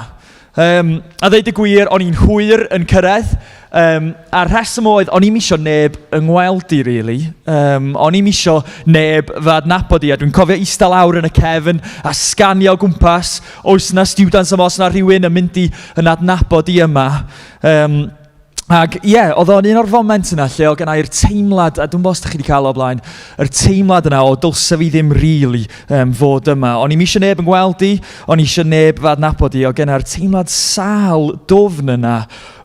Um, a ddeud y gwir, o'n i'n hwyr yn cyrraedd, um, a'r rheswm oedd, o'n i'm isio neb yng ngweld i, really. Um, o'n i'm isio neb fy adnabod i, a dwi'n cofio eistedd lawr yn y cefn a sganio o gwmpas, oes na students yma, oes na rhywun yn mynd i yn adnabod i yma. Um, Ac ie, yeah, oedd o'n un o'r foment yna lle oedd gennai'r teimlad, a dwi'n bod os ydych chi wedi cael o blaen, yr teimlad yna o dylse fi ddim really um, fod yma. O'n i'm eisiau neb yn gweld i, o'n i eisiau neb fy adnabod i, oedd gennai'r teimlad sal dwfn yna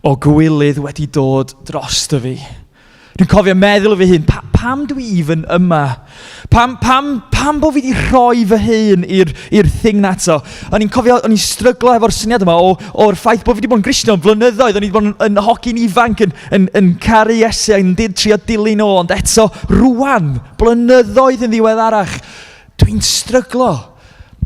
o gwilydd wedi dod dros dy fi. Dwi'n cofio meddwl o fy hun, pa, pam dwi even yma? Pam, pam, pam bod fi wedi rhoi fy hun i'r, i'r thing na eto? O'n i'n cofio, o'n i'n stryglo efo'r syniad yma o, o'r ffaith bod fi wedi bod yn Gristion flynyddoedd, o'n i wedi bod yn, yn hogyn ifanc, yn, yn, yn caru Iesu, yn trio dilyn o, ond eto rwan, blynyddoedd yn ddiweddarach, dwi'n stryglo.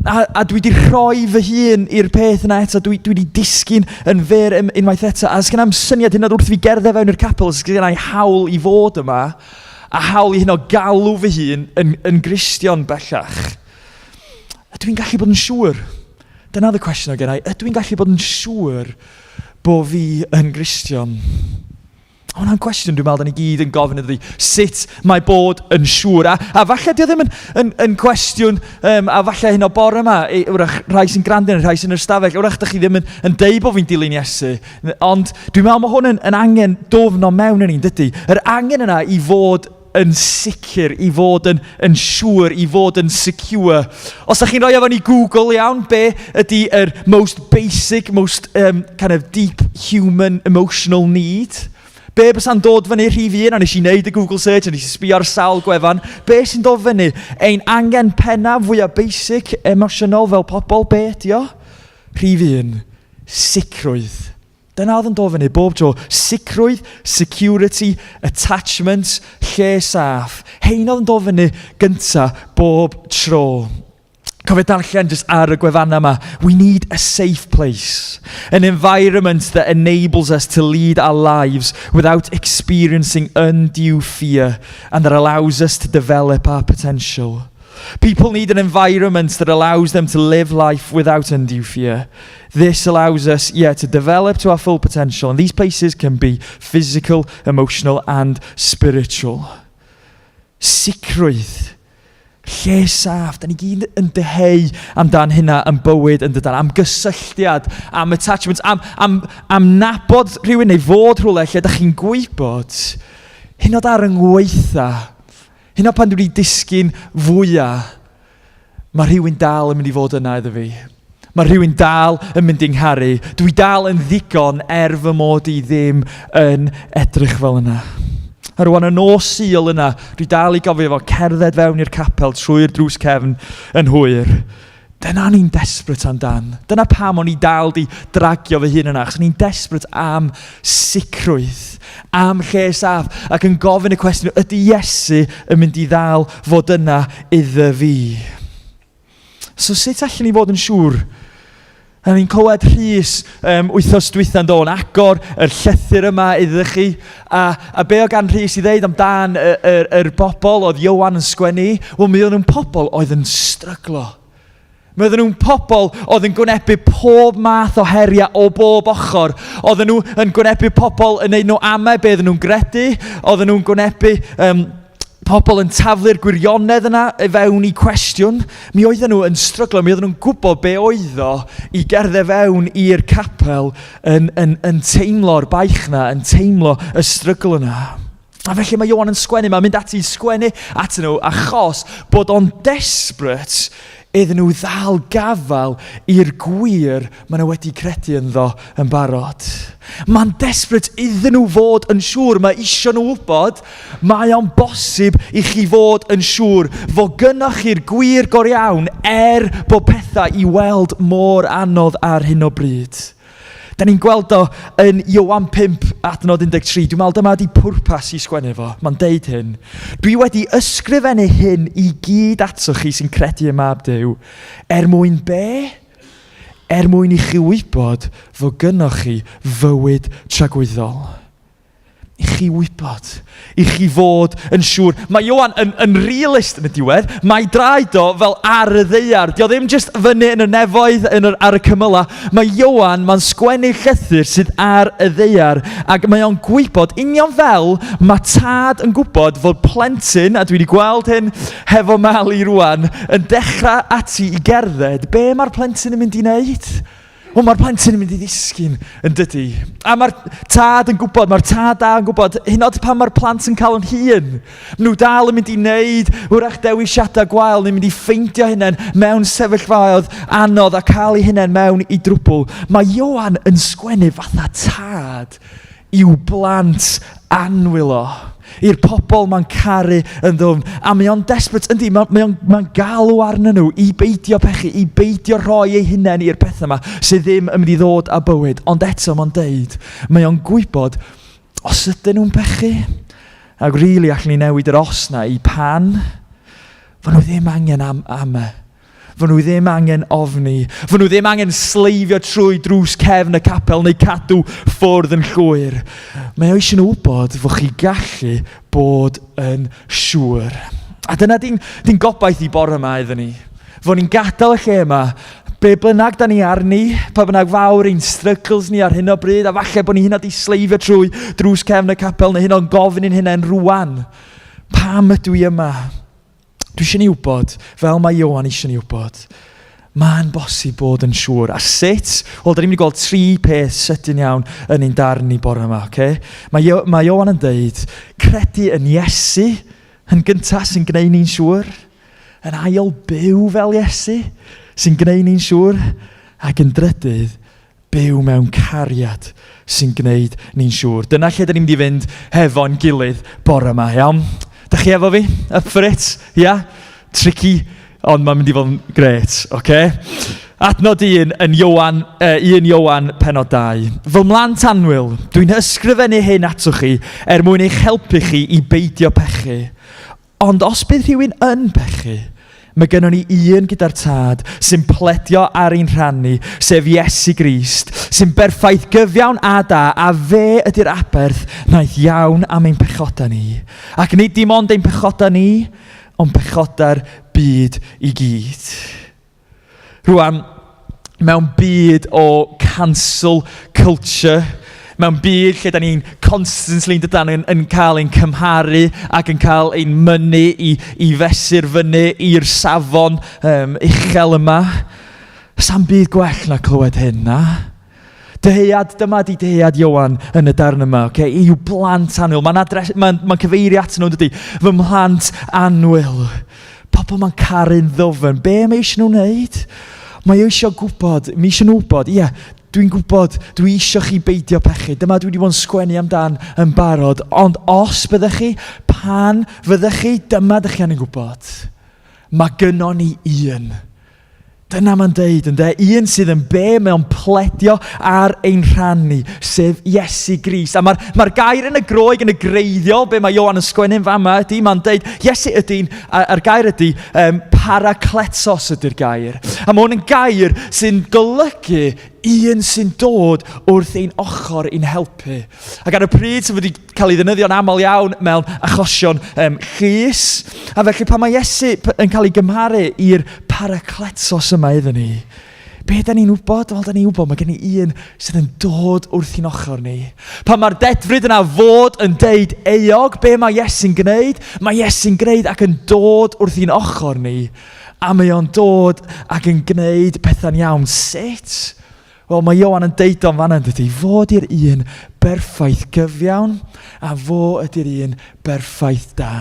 A, a dwi wedi rhoi fy hun i'r peth yna eto, dwi, dwi wedi disgyn yn fyr unwaith eto. A sgan am syniad hyn oed wrth fi gerdded fewn i'r capel, sgan i hawl i fod yma, a hawl i hyn o galw fy hun yn, yn Gristion bellach. Ydw i'n gallu bod yn siŵr? Dyna oedd y cwestiwn o gennau. Ydw i'n gallu bod yn siŵr bod fi yn Gristion? Hwna'n cwestiwn dwi'n meddwl da ni gyd yn gofyn iddo fi. Sut mae bod yn siŵr? A, a falle di o ddim yn, yn, yn cwestiwn, um, a falle hyn o bore yma, e, wrach, rhai sy'n gwrando rhai sy'n yr ystafell, wrach da chi ddim yn, yn deud bod fi'n dilyn Iesu. Ond dwi'n meddwl mae hwn yn, yn angen dwfn o mewn yn ni'n dydy. Yr angen yna i fod yn sicr, i fod yn, yn siŵr, i fod yn secure. Os ydych chi'n rhoi efo ni Google iawn, be ydy yr most basic, most um, kind of deep human emotional need? Be bysa'n dod fyny rhif un, a nes i wneud y Google search, a nes i sbio ar sawl gwefan, be sy'n dod fyny? Ein angen pennaf fwyaf basic, emosiynol fel pobl, be ydy o? Rhif un, sicrwydd. Dyna oedd yn dod fyny bob tro. Sicrwydd, security, attachment, lle saff. Hein oedd yn dod fyny gynta bob tro. Cofio darllen just ar y gwefannau yma. We need a safe place. An environment that enables us to lead our lives without experiencing undue fear and that allows us to develop our potential. People need an environment that allows them to live life without undue fear. This allows us, yeah, to develop to our full potential. And these places can be physical, emotional, and spiritual. Sicrwydd. Lle saff. Da ni gyd yn dyheu amdan hynna yn bywyd yn dydan. Am gysylltiad, am attachment, am, am, am nabod rhywun neu fod rhywle lle da chi'n gwybod hyn oed ar yng ngweitha. Hyn oed pan dwi wedi disgyn fwyaf, mae rhywun dal yn mynd i fod yna iddo fi. Mae rhywun dal yn mynd i'n ngharu. Dwi dal yn ddigon er fy mod i ddim yn edrych fel yna. A rwan y nos Sul yna, dwi dal i gofio fo cerdded fewn i'r capel trwy'r drws cefn yn hwyr. Dyna o'n i'n desperate amdan. Dyna pam o'n i dal di dragio fy hun yna, achos o'n i'n desperate am sicrwydd, am lle saff, ac yn gofyn y cwestiwn, ydy Iesu yn mynd i ddal fod yna iddo fi? So sut allan ni fod yn siŵr? A ni'n clywed Rhys um, wythnos dwytha'n dod yn agor yr llythyr yma iddo chi. A, a be o gan Rhys i ddeud amdan y, y, yr bobl oedd Iowan yn sgwennu? Wel, mi oedden nhw'n pobl oedd yn stryglo. Mi oedden nhw'n pobl oedd yn gwynebu pob math o heriau o bob ochr. Oedden nhw yn gwynebu pobl yn neud nhw amau be oedden nhw'n gredu. Oedden nhw'n gwynebu um, pobl yn taflu'r gwirionedd yna i fewn i cwestiwn. Mi oedden nhw yn stryglo, mi oedden nhw'n gwybod be oedd o i gerdded fewn i'r capel yn, yn, yn teimlo'r baich yna, yn teimlo y strygl yna. A felly mae Ioan yn sgwennu, mae'n mynd ati i sgwennu atyn nhw achos bod o'n desperate iddyn nhw ddal gafael i'r gwir maen nhw wedi credu ynddo yn barod. Mae'n desperate iddyn nhw fod yn siŵr, mae isio nhw wybod, mae o'n bosib i chi fod yn siŵr fod gynnoch chi'r gwir go iawn er bod pethau i weld mor anodd ar hyn o bryd. Da ni'n gweld o yn Ioan 5, adnod 13. Dwi'n meddwl dyma di pwrpas i sgwennu fo. Mae'n deud hyn. Dwi wedi ysgrifennu hyn i gyd atoch chi sy'n credu ym Mab Duw, er mwyn be? Er mwyn i chi wybod fod gynnoch chi fywyd tragwyddol. I chi wybod, i chi fod yn siŵr. Mae Ioan yn, yn realist yn y diwedd. Mae draed o fel ar y ddaear. Dio ddim jyst fyny yn y nefoedd, yn yr, ar y cymylau. Mae Ioan, mae'n sgwennu llythyr sydd ar y ddaear. Ac mae o'n gwybod, union fel mae tad yn gwybod fod plentyn, a dwi wedi gweld hyn hefo Mali rwan, yn dechrau ati i gerdded, be mae'r plentyn yn mynd i wneud? Wel, mae'r plentyn yn mynd i ddisgyn, yn dydy. A mae'r tad yn gwybod, mae'r tad da yn gwybod, hyn oed pan mae'r plant yn cael yn hun, nhw dal yn mynd i wneud wrach dewisiadau gwael, neu'n mynd i ffeindio hunain mewn sefyllfaoedd anodd a cael eu hunain mewn i drwbl. Mae Ioan yn sgwennu fatha tad i'w blant annwyl o, i'r pobl mae'n caru yn ddwfn. A mae o'n desperate, yndi, mae, mae o'n mae galw arnyn nhw i beidio pechu, i beidio rhoi eu hunain i'r pethau yma sydd ddim yn mynd i ddod â bywyd. Ond eto mae'n deud, mae o'n gwybod, os ydyn nhw'n pechu, ac rili really allwn ni newid yr os na i pan, fo nhw ddim angen am, am e. Fo nhw ddim angen ofni. Fo nhw ddim angen sleifio trwy drws cefn y capel neu cadw ffwrdd yn llwyr. Mae o eisiau nhw wybod fod chi gallu bod yn siŵr. A dyna di'n di gobaith i bore yma iddyn ni. Fo ni'n gadael y lle yma, be bynnag da ni arni, pa bynnag fawr ein struggles ni ar hyn o bryd, a falle bod ni hynna di sleifio trwy drws cefn y capel neu hyn o'n gofyn i'n hunain rwan. Pam ydw i yma? Dwi eisiau ni wybod, fel mae Ioan eisiau ni wybod, mae'n bosib bod yn siŵr. A sut? Wel, da ni'n mynd i gweld tri peth sydyn iawn yn ein darn ni bore yma. Okay? Mae, Io, mae Ioan yn deud, credu yn Iesu yn gyntaf sy'n gwneud ni'n siŵr, yn ail byw fel Iesu sy'n gwneud ni'n siŵr, ac yn drydydd, Byw mewn cariad sy'n gwneud ni'n siŵr. Dyna lle dyn ni'n mynd i fynd hefo'n gilydd bore yma, iawn? Da chi efo fi? Up for it? Ia? Yeah? Tricky, ond mae'n mynd i fod yn gret, oce? Okay? Adnod 1 yn Iowan, eh, 1 Iowan penod 2. Fy mlant annwyl, dwi'n ysgrifennu hyn atoch chi er mwyn eich helpu chi i beidio pechu. Ond os bydd rhywun yn pechu, mae gynnon ni un gyda'r Tad sy'n pledio ar ein rhan ni, sef Iesu Grist, sy'n berffaith gyfiawn a da, a fe ydy'r aberth wnaeth iawn am ein pechodau ni. Ac nid dim ond ein pechodau ni, ond pechodau'r byd i gyd. Rwan, mewn byd o cancel culture, mewn byd lle da ni'n constantly dydan, yn, yn cael ein cymharu ac yn cael ein mynnu i, i fesur fyny i'r safon um, uchel yma, sa'm byd gwell na clywed hyn, na? Dyhead, dyma di dyhead Ioan yn y darn yma, okay? I'w blant annwyl. Mae'n adres, mae'n, mae'n cyfeirio at nhw, dydy. Fy mhlant annwyl. Pobl mae'n caru'n ddwfn. Be mae eisiau nhw wneud? Mae eisiau gwybod, mae eisiau nhw wybod, ie, dwi'n gwybod, dwi eisiau chi beidio pechu. Dyma dwi wedi bod yn sgwennu amdan yn barod. Ond os byddech chi, pan fyddech chi, dyma dych chi angen gwybod. Mae gynnon ni un. Dyna mae'n deud, ynde? Un sydd yn be mae o'n pledio ar ein rhan ni, sef Iesu Grist. A mae'r mae gair yn y Groeg yn y greiddiol, be mae Ioan yn sgwennu'n fama ydy, mae'n deud, Iesu ydy'n, a'r gair ydy, um, parakletos ydy'r gair. A mae hwn yn gair sy'n golygu un sy'n dod wrth ein ochr i'n helpu. Ac ar y pryd sydd wedi cael ei ddefnyddio'n aml iawn mewn achosion um, llys. A felly pan mae Iesu yn cael ei gymharu i'r parakletos yma iddyn ni, be da ni'n wybod? Wel, da ni'n wybod mae gen i un sydd yn dod wrth i'n ochr ni. Pan mae'r dedfryd yna fod yn deud euog, be mae Iesu'n gwneud? Mae Iesu'n gwneud ac yn dod wrth i'n ochr ni. A mae o'n dod ac yn gwneud pethau'n iawn. Sut? Wel, mae Ioan yn deud o'n fanna, yn dydy, fo ydy'r un berffaith gyfiawn, a fo ydy'r un berffaith da.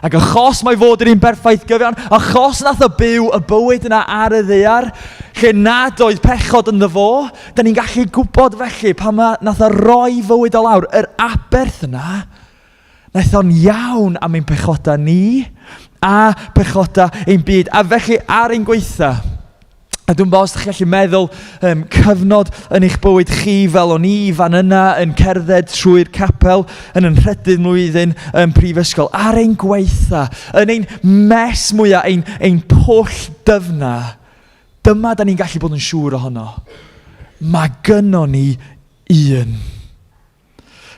Ac achos mae fod yr un berffaith gyfiawn, achos nath o byw y bywyd yna ar y ddaear, lle nad oedd pechod ynddo fo, da ni'n gallu gwybod felly pan mae nath o roi fywyd o lawr, yr aberth yna, naeth o'n iawn am ein pechodau ni a pechodau ein byd. A felly ar ein gweitha, A dwi'n bod os ydych chi'n gallu meddwl um, cyfnod yn eich bywyd chi fel o'n i fan yna yn cerdded trwy'r capel yn yn nhrydydd mlwyddyn yn prifysgol, ar ein gweitha, yn ein mes mwyaf, ein, ein pwll dyfna, dyma da ni'n gallu bod yn siŵr ohono. Mae gynnon ni un.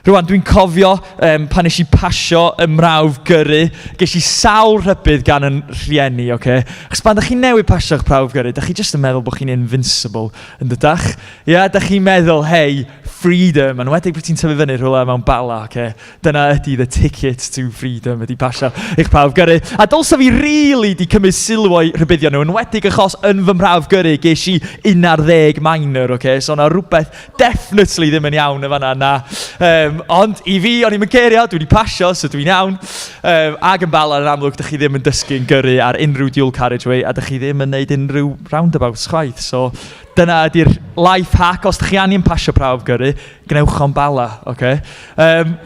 Rwan, dwi'n cofio um, pan nes i pasio y mrawf gyrru, ges i sawl rhybudd gan yn rhieni, oce? Okay? Achos pan da chi'n newid pasio'ch prawf gyrru, da chi jyst yn meddwl bod chi'n invincible, yn dydach? Ie, yeah, da chi'n meddwl, hey, freedom, yn wedig bod ti'n tyfu fyny rhywle mewn bala, oce? Okay? Dyna ydy the ticket to freedom, ydy pasio eich prawf gyrru. A dylsa fi really di cymryd sylw o'i rhybuddion nhw, yn wedig achos yn fy mhrawf gyrru ges i 11 minor, oce? Okay? So na rhywbeth definitely ddim yn iawn yn fanna, na. Um, ond i fi, o'n i'n cerio, dwi wedi pasio, so dwi'n iawn. Um, ag yn Bala, yn amlwg, dych chi ddim yn dysgu'n gyrru ar unrhyw dual carriageway, a dych chi ddim yn neud unrhyw roundabouts chwaith. So dyna ydy'r life hack. Os dych chi angen pasio prawf gyrru, gwnewch o'n Bala, oce? Okay? Um,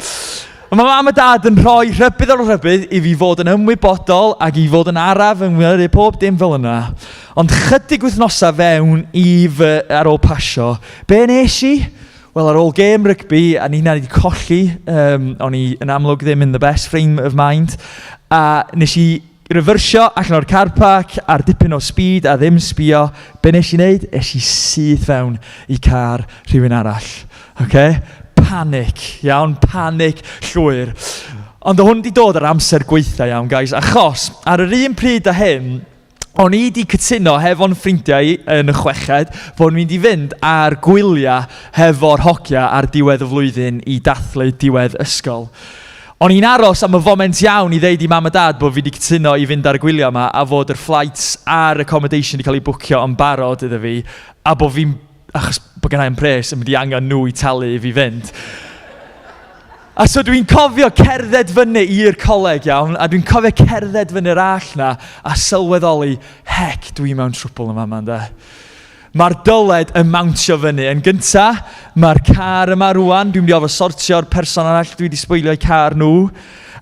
Mae mam a dad yn rhoi rhybudd ar rhybudd i fi fod yn ymwybodol ac i fod yn araf yn wynebu pob dim fel yna. Ond chydig wythnosau fewn i fy ar ôl pasio, be nes i? Wel, ar ôl gêm rygbi, a ni wedi colli, um, o'n i yn amlwg ddim in the best frame of mind, a nes i refersio allan o'r car park ar dipyn o speed a ddim sbio. Be nes i wneud? Es i syth fewn i car rhywun arall. Okay? Panic, iawn, panic llwyr. Ond o hwn wedi dod ar amser gweitha iawn, guys, achos ar yr un pryd â hyn, o'n i wedi cytuno hefo'n ffrindiau yn y chweched fod ni'n mynd i fynd ar gwyliau hefo'r hogia ar diwedd y flwyddyn i dathlu diwedd ysgol. O'n i'n aros am y foment iawn i ddeud i mam a dad bod fi wedi cytuno i fynd ar y gwyliau yma a fod yr flights a'r accommodation wedi cael ei bwcio yn barod iddo fi a bod fi'n, achos bod gennai'm pres, yn mynd i angen nhw i talu i fi fynd. A so dwi'n cofio cerdded fyny i'r coleg iawn, a dwi'n cofio cerdded fyny'r all na a sylweddoli, heck, dwi mewn trwbl yn fama, ynde. Mae'r dyled yn mountio fyny. Yn gynta, mae'r car yma rwan, dwi'n mynd i ofo sortio'r person arall dwi wedi sbwylio eu car nhw.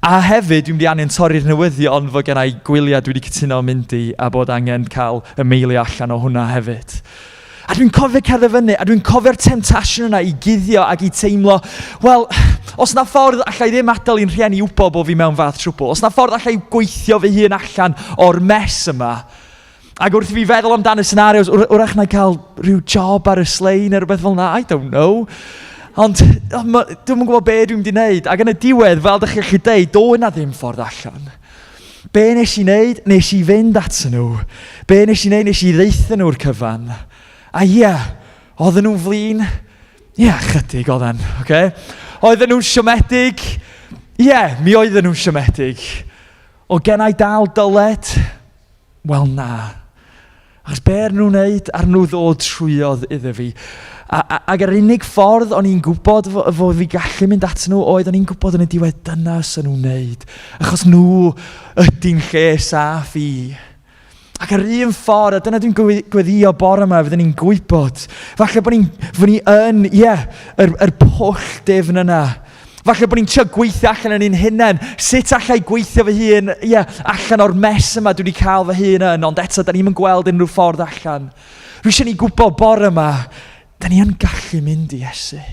A hefyd, dwi'n mynd i angen torri'r newyddion fod gen i gwyliau dwi wedi cytuno mynd i a bod angen cael y meilio allan o hwnna hefyd. A dwi'n cofio cerdded fyny, a dwi'n cofio'r temptation yna i guddio ac i teimlo, wel, os na ffordd allai ddim adael i'n rhieni wybod bod fi mewn fath trwbl, os na ffordd allai gweithio fy hun allan o'r mess yma, Ac wrth i fi feddwl amdan y scenarios, wrach na i cael rhyw job ar y slein neu rhywbeth fel yna, I don't know. Ond dwi'm yn gwybod be dwi'n mynd i wneud. Ac yn y diwedd, fel ydych chi'n gallu deud, do yna ddim ffordd allan. Be nes i wneud? Nes i fynd at nhw. Be nes i wneud? Nes i ddeutha nhw'r cyfan. A ie, yeah, oedden nhw'n flin. Ie, yeah, chydig oedden, oce? Okay? Oedden nhw'n siomedig? Ie, yeah, mi oedden nhw'n siomedig. O gennau dal dyled? Wel na. Achos be ar nhw'n wneud? Ar nhw ddod trwyodd iddo fi. A, a, ac yr unig ffordd o'n i'n gwybod fo, fo fi gallu mynd at nhw oedd o'n i'n gwybod yn y diwedd dyna sy'n nhw'n wneud. Achos nhw ydy'n lle saff i. Ac yr un ffordd, a dyna dwi'n gweddio bore yma, fyddwn ni'n gwybod. Falle bod ni'n, fod ni yn, ie, yeah, yr, yr pwll defn yna. Falle bod ni'n trio gweithio allan yn ein hunain. Sut allai gweithio fy hun, ie, yeah, allan o'r mess yma dwi wedi cael fy hun yn, ond eto, da ni'n gweld unrhyw ffordd allan. Rwy eisiau ni gwybod bore yma, da ni yn gallu mynd i Iesu.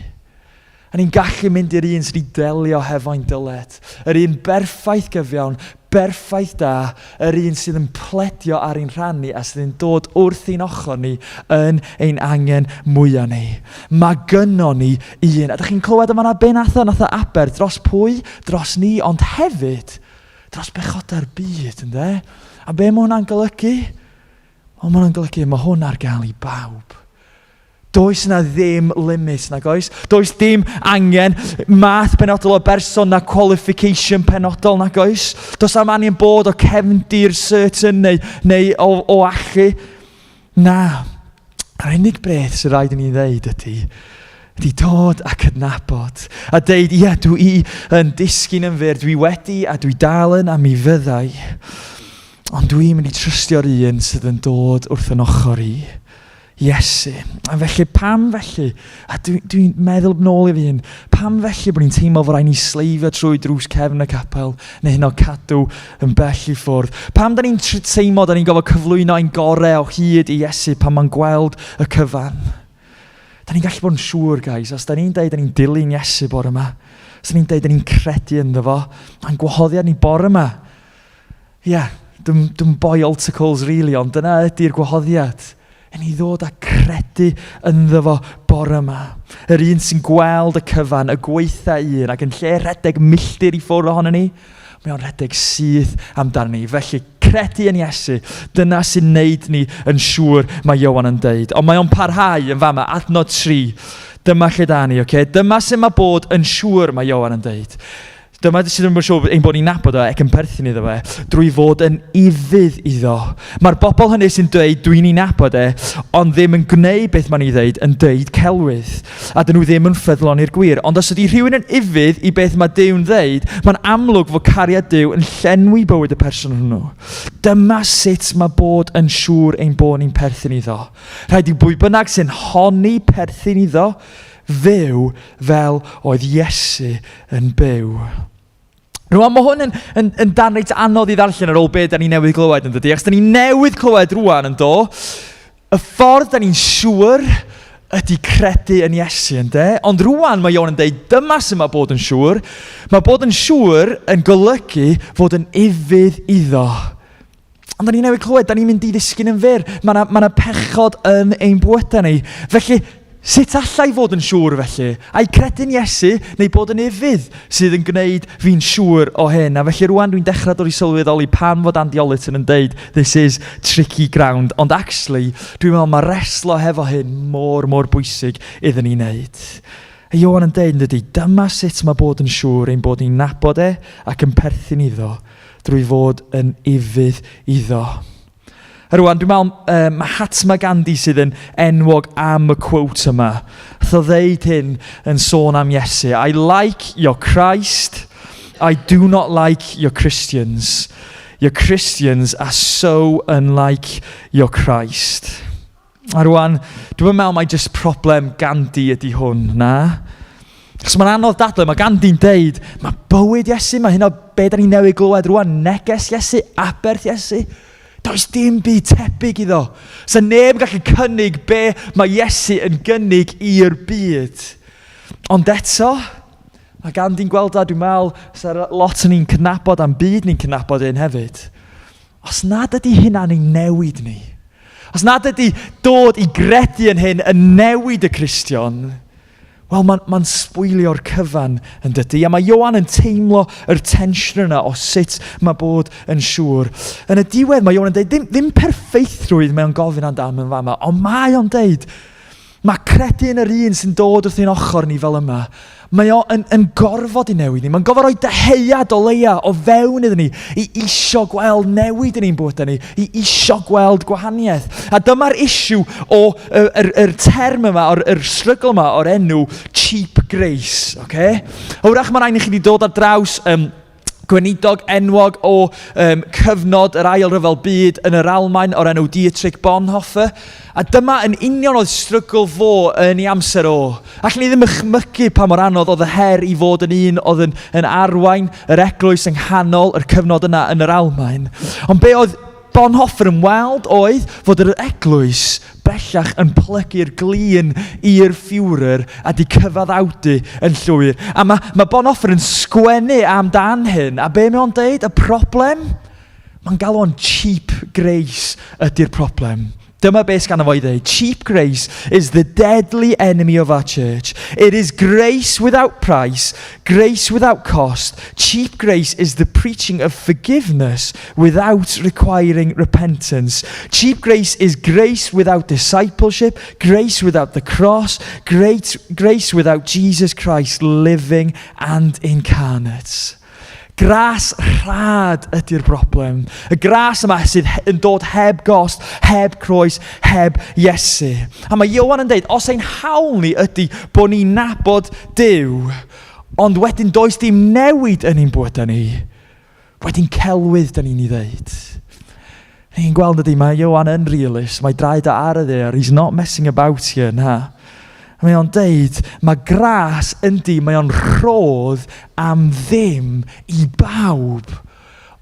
A ni'n gallu mynd i'r un sydd wedi delio hefo'n dyled. Yr un berffaith gyfiawn, berffaith da, yr un sydd yn pledio ar ein rhan ni a sydd yn dod wrth ein ochr ni yn ein angen mwyaf ni. Mae gynno ni un. A dych chi'n clywed yma na be nath o? Nath o aber dros pwy? Dros ni, ond hefyd dros bechodau'r byd, ynde? A be mae hwnna'n golygu? Wel, mae hwnna'n golygu mae hwn ar gael i bawb. Does yna ddim limit, nag oes? Does dim angen math penodol o berson na qualification penodol, nag oes? Does am angen bod o cefndir certain neu, neu o, o allu. Na. Yr unig beth sy'n rhaid i ni ddeud ydy, ydy dod a cydnabod a deud, ie, dwi i yn disgyn yn fyr, dwi wedi a dwi dal yn a mi fyddai. Ond dwi'n mynd i trystio'r un sydd yn dod wrth yn ochr i. Iesu. A felly, pam felly, a dwi'n dwi, meddwl nôl i fi hun, pam felly bod ni'n teimlo fod rhaid ni sleifio trwy drws cefn y capel, neu hyn o cadw yn bell i ffwrdd? Pam da ni'n teimlo da ni'n gofod cyflwyno ein gorau o hyd i Iesu pan mae'n gweld y cyfan? Da ni'n gallu bod yn siŵr, guys, os da ni'n deud da ni'n dilyn Iesu bore yma, os da ni'n deud da ni'n credu ynddo fo, mae'n gwahoddiad ni bore yma Ie, yeah, dim, dim boi altar calls really, ond dyna ydy'r gwahoddiad. I ni ddod a credu ynddo fo bore yma. Yr un sy'n gweld y cyfan, y gweitha un, ac yn lle rhedeg milltir i ffwrdd ohono ni, mae o'n rhedeg syth amdano ni. Felly, credu yn Iesu, dyna sy'n neud ni yn siŵr, mae Ioan yn deud. Ond mae o'n parhau yn fama, adnod 3. Dyma lle da ni, oce? Okay? Dyma sy'n mae bod yn siŵr, mae Ioan yn deud. Dyma sydd yn siŵr ein bod ni'n nabod o ac yn perthyn iddo fe, drwy fod yn ufudd iddo. Mae'r bobl hynny sy'n dweud dwi'n ei nabod e, ond ddim yn gwneud beth mae'n ei ddeud, yn deud celwydd. A dyn nhw ddim yn ffyddlon i'r gwir. Ond os ydy rhywun yn ufudd i beth mae Duw'n ddeud, mae'n amlwg fod cariad Duw yn llenwi bywyd y person hwnnw. Dyma sut mae bod yn siŵr ein bod ni'n perthyn iddo. Rhaid i bwy bynnag sy'n honni perthyn iddo, fyw fel oedd Iesu yn byw. Rwan, mae hwn yn, yn, yn dan reit anodd i ddarllen ar ôl be da ni newydd glywed yn dydy, achos da ni newydd clywed rwan yn do, y ffordd da ni'n siŵr ydy credu yn Iesu, ynde? Ond rwan mae Ioan yn deud, dyma sy'n mae bod yn siŵr. Mae bod yn siŵr yn golygu fod yn ufudd iddo. Ond da ni newydd clywed, da ni'n mynd i ddisgyn yn fyr. Mae yna ma pechod yn ein bywydau ni. Felly, sut allai fod yn siŵr felly? Ai credu'n Iesu neu bod yn ufudd sydd yn gwneud fi'n siŵr o hyn? A felly rwan dwi'n dechrau dod i sylweddoli pam fod Andy Ollerton yn deud this is tricky ground. Ond actually, dwi'n meddwl mae reslo hefo hyn mor, mor bwysig iddyn ni wneud. A Ioan yn deud, yn dydy, dyma sut mae bod yn siŵr ein bod ni'n nabod e ac yn perthyn iddo drwy fod yn ufudd iddo. A rwan, dwi'n meddwl, um, Mahatma Gandhi sydd yn enwog am y quote yma. Wrth o ddeud hyn yn sôn am Iesu. I like your Christ, I do not like your Christians. Your Christians are so unlike your Christ. A rwan, dwi'n meddwl mai jyst problem Gandhi ydy hwn, na? Achos mae'n anodd dadlau, mae Gandhi'n deud, mae bywyd Iesu, mae hyn o be da ni newydd glywed rwan, neges Iesu, aberth Iesu. Does dim byd tebyg iddo. Sa neb yn gallu cynnig be mae Iesu yn gynnig i'r byd. Ond eto, mae Gandhi'n gweld o, dwi'n meddwl, sa lot yn ni'n cydnabod am byd ni'n cydnabod un hefyd. Os nad ydy hynna'n ein newid ni, os nad ydy dod i gredu yn hyn yn newid y Cristion, wel, mae'n ma sbwylio'r cyfan yn dydy. A mae Ioan yn teimlo yr tensiwn yna o sut mae bod yn siŵr. Yn y diwedd mae Ioan yn dweud, ddim, ddim perffeithrwydd mae o'n gofyn amdano yn fama, ond mae o'n dweud, Mae credu yn yr un sy'n dod wrth ein ochr ni fel yma, mae o yn, yn gorfod i newid ni. Mae'n gorfod rhoi dyheuad o leia o fewn iddyn ni i isio gweld newid yn ein bywydau ni, i isio gweld gwahaniaeth. A dyma'r issue o yr, yr, yr term yma, o'r yr struggle yma o'r enw cheap grace. Okay? A wrach mae rhaid i chi wedi dod ar draws um, Gweinidog enwog o um, cyfnod yr Ail Ryfel Byd yn yr Almaen o'r enw Dietrich Bonhoeffer. A dyma yn union oedd strygl fo yn ei amser o. Allwn ni ddim ychmygu pa mor anodd oedd y her i fod yn un oedd yn, yn arwain yr eglwys yng nghanol yr cyfnod yna yn yr Almaen. Ond be oedd Bonhoeffer yn weld oedd fod yr eglwys bellach yn plygu'r glin i'r Führer a di cyfaddawdu yn llwyr. A mae, mae Bonhoeffer yn sgwennu amdan hyn, a be mae o'n deud? Y problem? Mae'n galw o'n cheap grace ydy'r problem. Dyma beth sgan fo i ddeud. Cheap grace is the deadly enemy of our church. It is grace without price, grace without cost. Cheap grace is the preaching of forgiveness without requiring repentance. Cheap grace is grace without discipleship, grace without the cross, great, grace without Jesus Christ living and incarnate. Gras rhad ydy'r broblem. Y gras yma sydd yn dod heb gost, heb croes, heb Iesu. A mae Iowan yn deud, os ein hawl ni ydy bod ni'n nabod Duw, ond wedyn does dim newid yn ein bywydau ni, wedyn celwydd da ni'n ei ddeud. Ni'n gweld ydy, mae Ioan yn realist, mae draed o ar y ddaear, he's not messing about here, na. Mae o'n deud, mae gras yndi, mae o'n rhodd am ddim i bawb.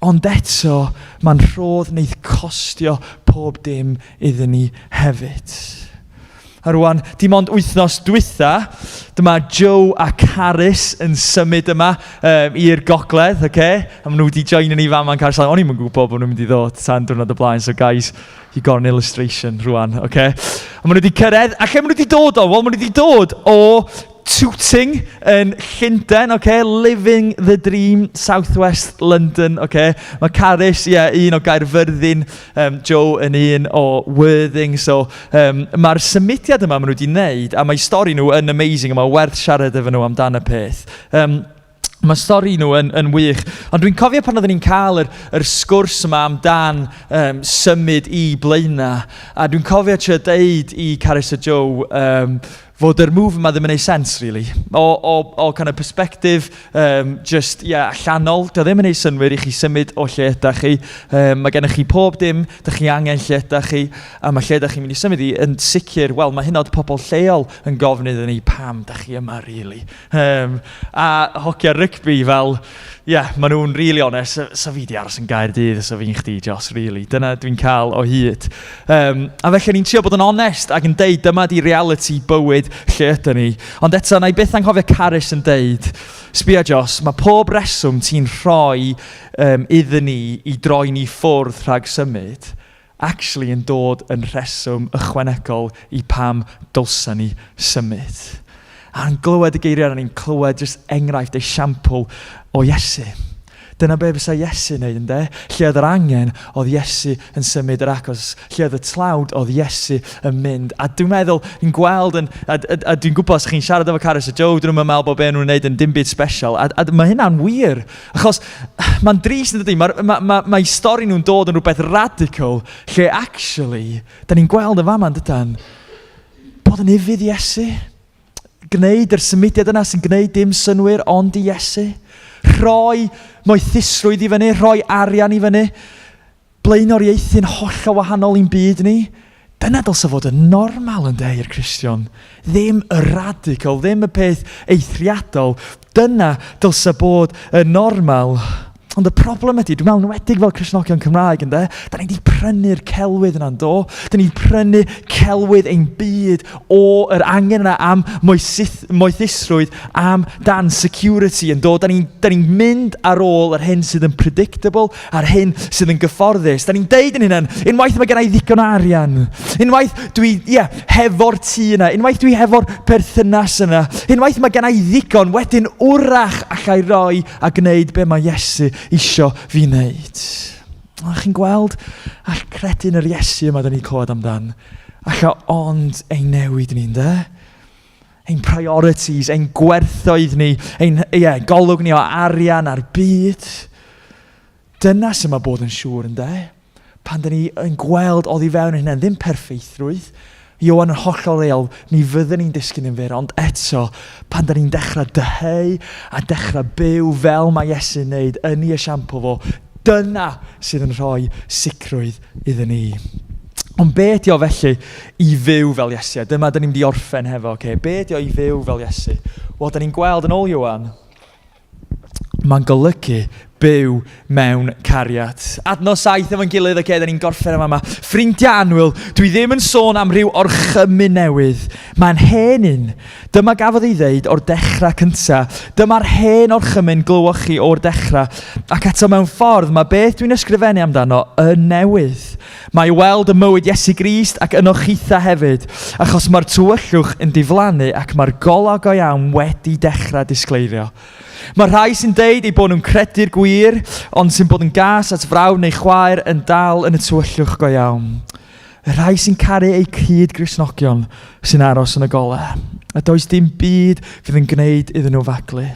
Ond eto, mae'n rhodd wneith costio pob dim iddyn ni hefyd. A rwan, dim ond wythnos dwytha, dyma Joe a Carys yn symud yma um, i'r gogledd, oce? Okay? A maen nhw wedi join ni fama yn Caersalem. O'n i'm yn gwybod bod nhw'n mynd i ddod tan diwrnod y blaen, so guys, you got an illustration rwan, oce? Okay? A maen nhw wedi cyrraedd, a lle maen nhw wedi dod o? Wel, maen nhw wedi dod o Tooting yn Llundain, okay? Living the dream, South West London, okay? Mae Carys, ie, yeah, un o Gaerfyrddin, um, Joe yn un o Worthing, so um, mae'r symudiad yma maen nhw wedi wneud, a mae stori nhw yn amazing, a mae werth siarad efo nhw amdan y peth. Um, Mae stori nhw yn, yn wych. Ond dwi'n cofio pan oeddwn ni'n cael yr, yr sgwrs yma amdan um, symud i Blaenau. A dwi'n cofio trio deud i Carys a Joe um, fod yr move yma ddim yn neud sense, really. O, o, o kind of perspective, um, just, yeah, allanol, dio ddim yn neud synnwyr i chi symud o lle ydach chi. Um, mae gennych chi pob dim dych chi angen lle ydach chi, a mae lle ydach chi'n mynd i symud i yn sicr, wel, mae hynod pobl lleol yn gofyn iddyn ni pam dych chi yma, really. Um, a hocia rygbi fel, ie, yeah, maen nhw'n really honest, so, so fi di aros yn Gaerdydd, so fi'n chdi, Jos, really. Dyna dwi'n cael o hyd. Um, a felly ni'n trio bod yn onest ac yn deud, dyma di reality bywyd lle ydyn ni. Ond eto, na i byth anghofio Carys yn deud, sbia Jos, mae pob reswm ti'n rhoi um, iddyn ni i droi ni ffwrdd rhag symud, actually yn dod yn rheswm ychwanegol i pam dylsa ni symud. A'n glywed y geiriau yna, ni'n clywed jyst enghraifft, esiampl o Iesu. Dyna be fysa Iesu'n neud, ynde? Lle oedd yr angen, oedd Iesu yn symud yr agos. Lle oedd y tlawd, oedd Iesu yn mynd. A dwi'n meddwl, ni'n gweld yn, a, a, a dwi'n gwybod, os chi'n siarad efo Carys a Joe, dyn nhw'n meddwl bod be nhw'n neud yn dim byd special. A, a mae hynna'n wir. Achos mae'n drist yn dydy, mae ma, ma, ma stori nhw'n dod yn rhywbeth radical, lle actually, da ni'n gweld yn fama yn dydan, bod yn ufudd Iesu. Gwneud yr symudiad yna sy'n gwneud dim synwyr ond i Iesu. Rhoi moethusrwydd i fyny, rhoi arian i fyny. Blaenoriaethu'n hollol wahanol i'n byd ni. Dyna dylse fod yn normal yn de i'r Cristion. Ddim y radical, ddim y peth eithriadol. Dyna dylse bod yn normal. Ond y problem ydy, dwi'n meddwl yn enwedig fel Cristnogion Cymraeg, ynde, da ni wedi prynu'r celwydd yna'n do. Da ni wedi prynu celwydd ein byd o yr angen yna am moesith, moethusrwydd, am dan security yn do. Da ni'n ni mynd ar ôl yr hyn sydd yn predictable, a'r hyn sydd yn gyfforddus. Da ni'n deud yn hynny, unwaith mae gen i ddigon o arian, unwaith dwi, ie, yeah, hefo'r tŷ yna, unwaith dwi hefo'r perthynas yna, unwaith mae gen i ddigon, wedyn wrach allai roi a gwneud be mae Iesu isio fi wneud. A chi'n gweld, all credu yn yr Iesu yma da ni'n clywed amdan, alla ond ein newid ni, ynde? Ein priorities, ein gwerthoedd ni, ein ie, golwg ni o arian a'r byd. Dyna sy'n mae bod yn siŵr, ynde? Pan dyn ni yn gweld oddi fewn ein hunain, ddim perffeithrwydd. Ioan yn hollol real, mi fydden ni'n disgyn yn fyr, ond eto, pan da ni'n dechrau dyheu a dechrau byw fel mae Iesu'n neud yn ei esiampl fo, dyna sydd yn rhoi sicrwydd iddyn ni. Ond be ydi o felly i fyw fel Iesu? A dyma da ni'n mynd i orffen hefo, okay? Be ydi o i fyw fel Iesu? Wel, da ni'n gweld yn ôl Ioan, Mae'n golygu byw mewn cariad. Adnod 7 efo'n gilydd, oce, okay, da ni'n gorffen yma. Yma. Ffrindiau annwyl, dwi ddim yn sôn am rhyw orchymyn newydd. Mae'n hen un. Dyma gafodd ei ddeud o'r dechrau cyntaf. Dyma'r hen orchymyn glywoch chi o'r dechrau. Ac eto mewn ffordd, mae beth dwi'n ysgrifennu amdano yn newydd. Mae i weld ym mywyd Iesu Grist ac yno chitha hefyd, achos mae'r tywyllwch yn diflannu ac mae'r golau go iawn wedi dechrau disgleirio. Mae rhai sy'n deud eu bod nhw'n credu'r gwir, ond sy'n bod yn gas at frawd neu chwaer yn dal yn y tywyllwch go iawn. Y rhai sy'n caru eu cyd-Gristnogion sy'n aros yn y golau, a does dim byd fydd yn gwneud iddyn nhw faglu.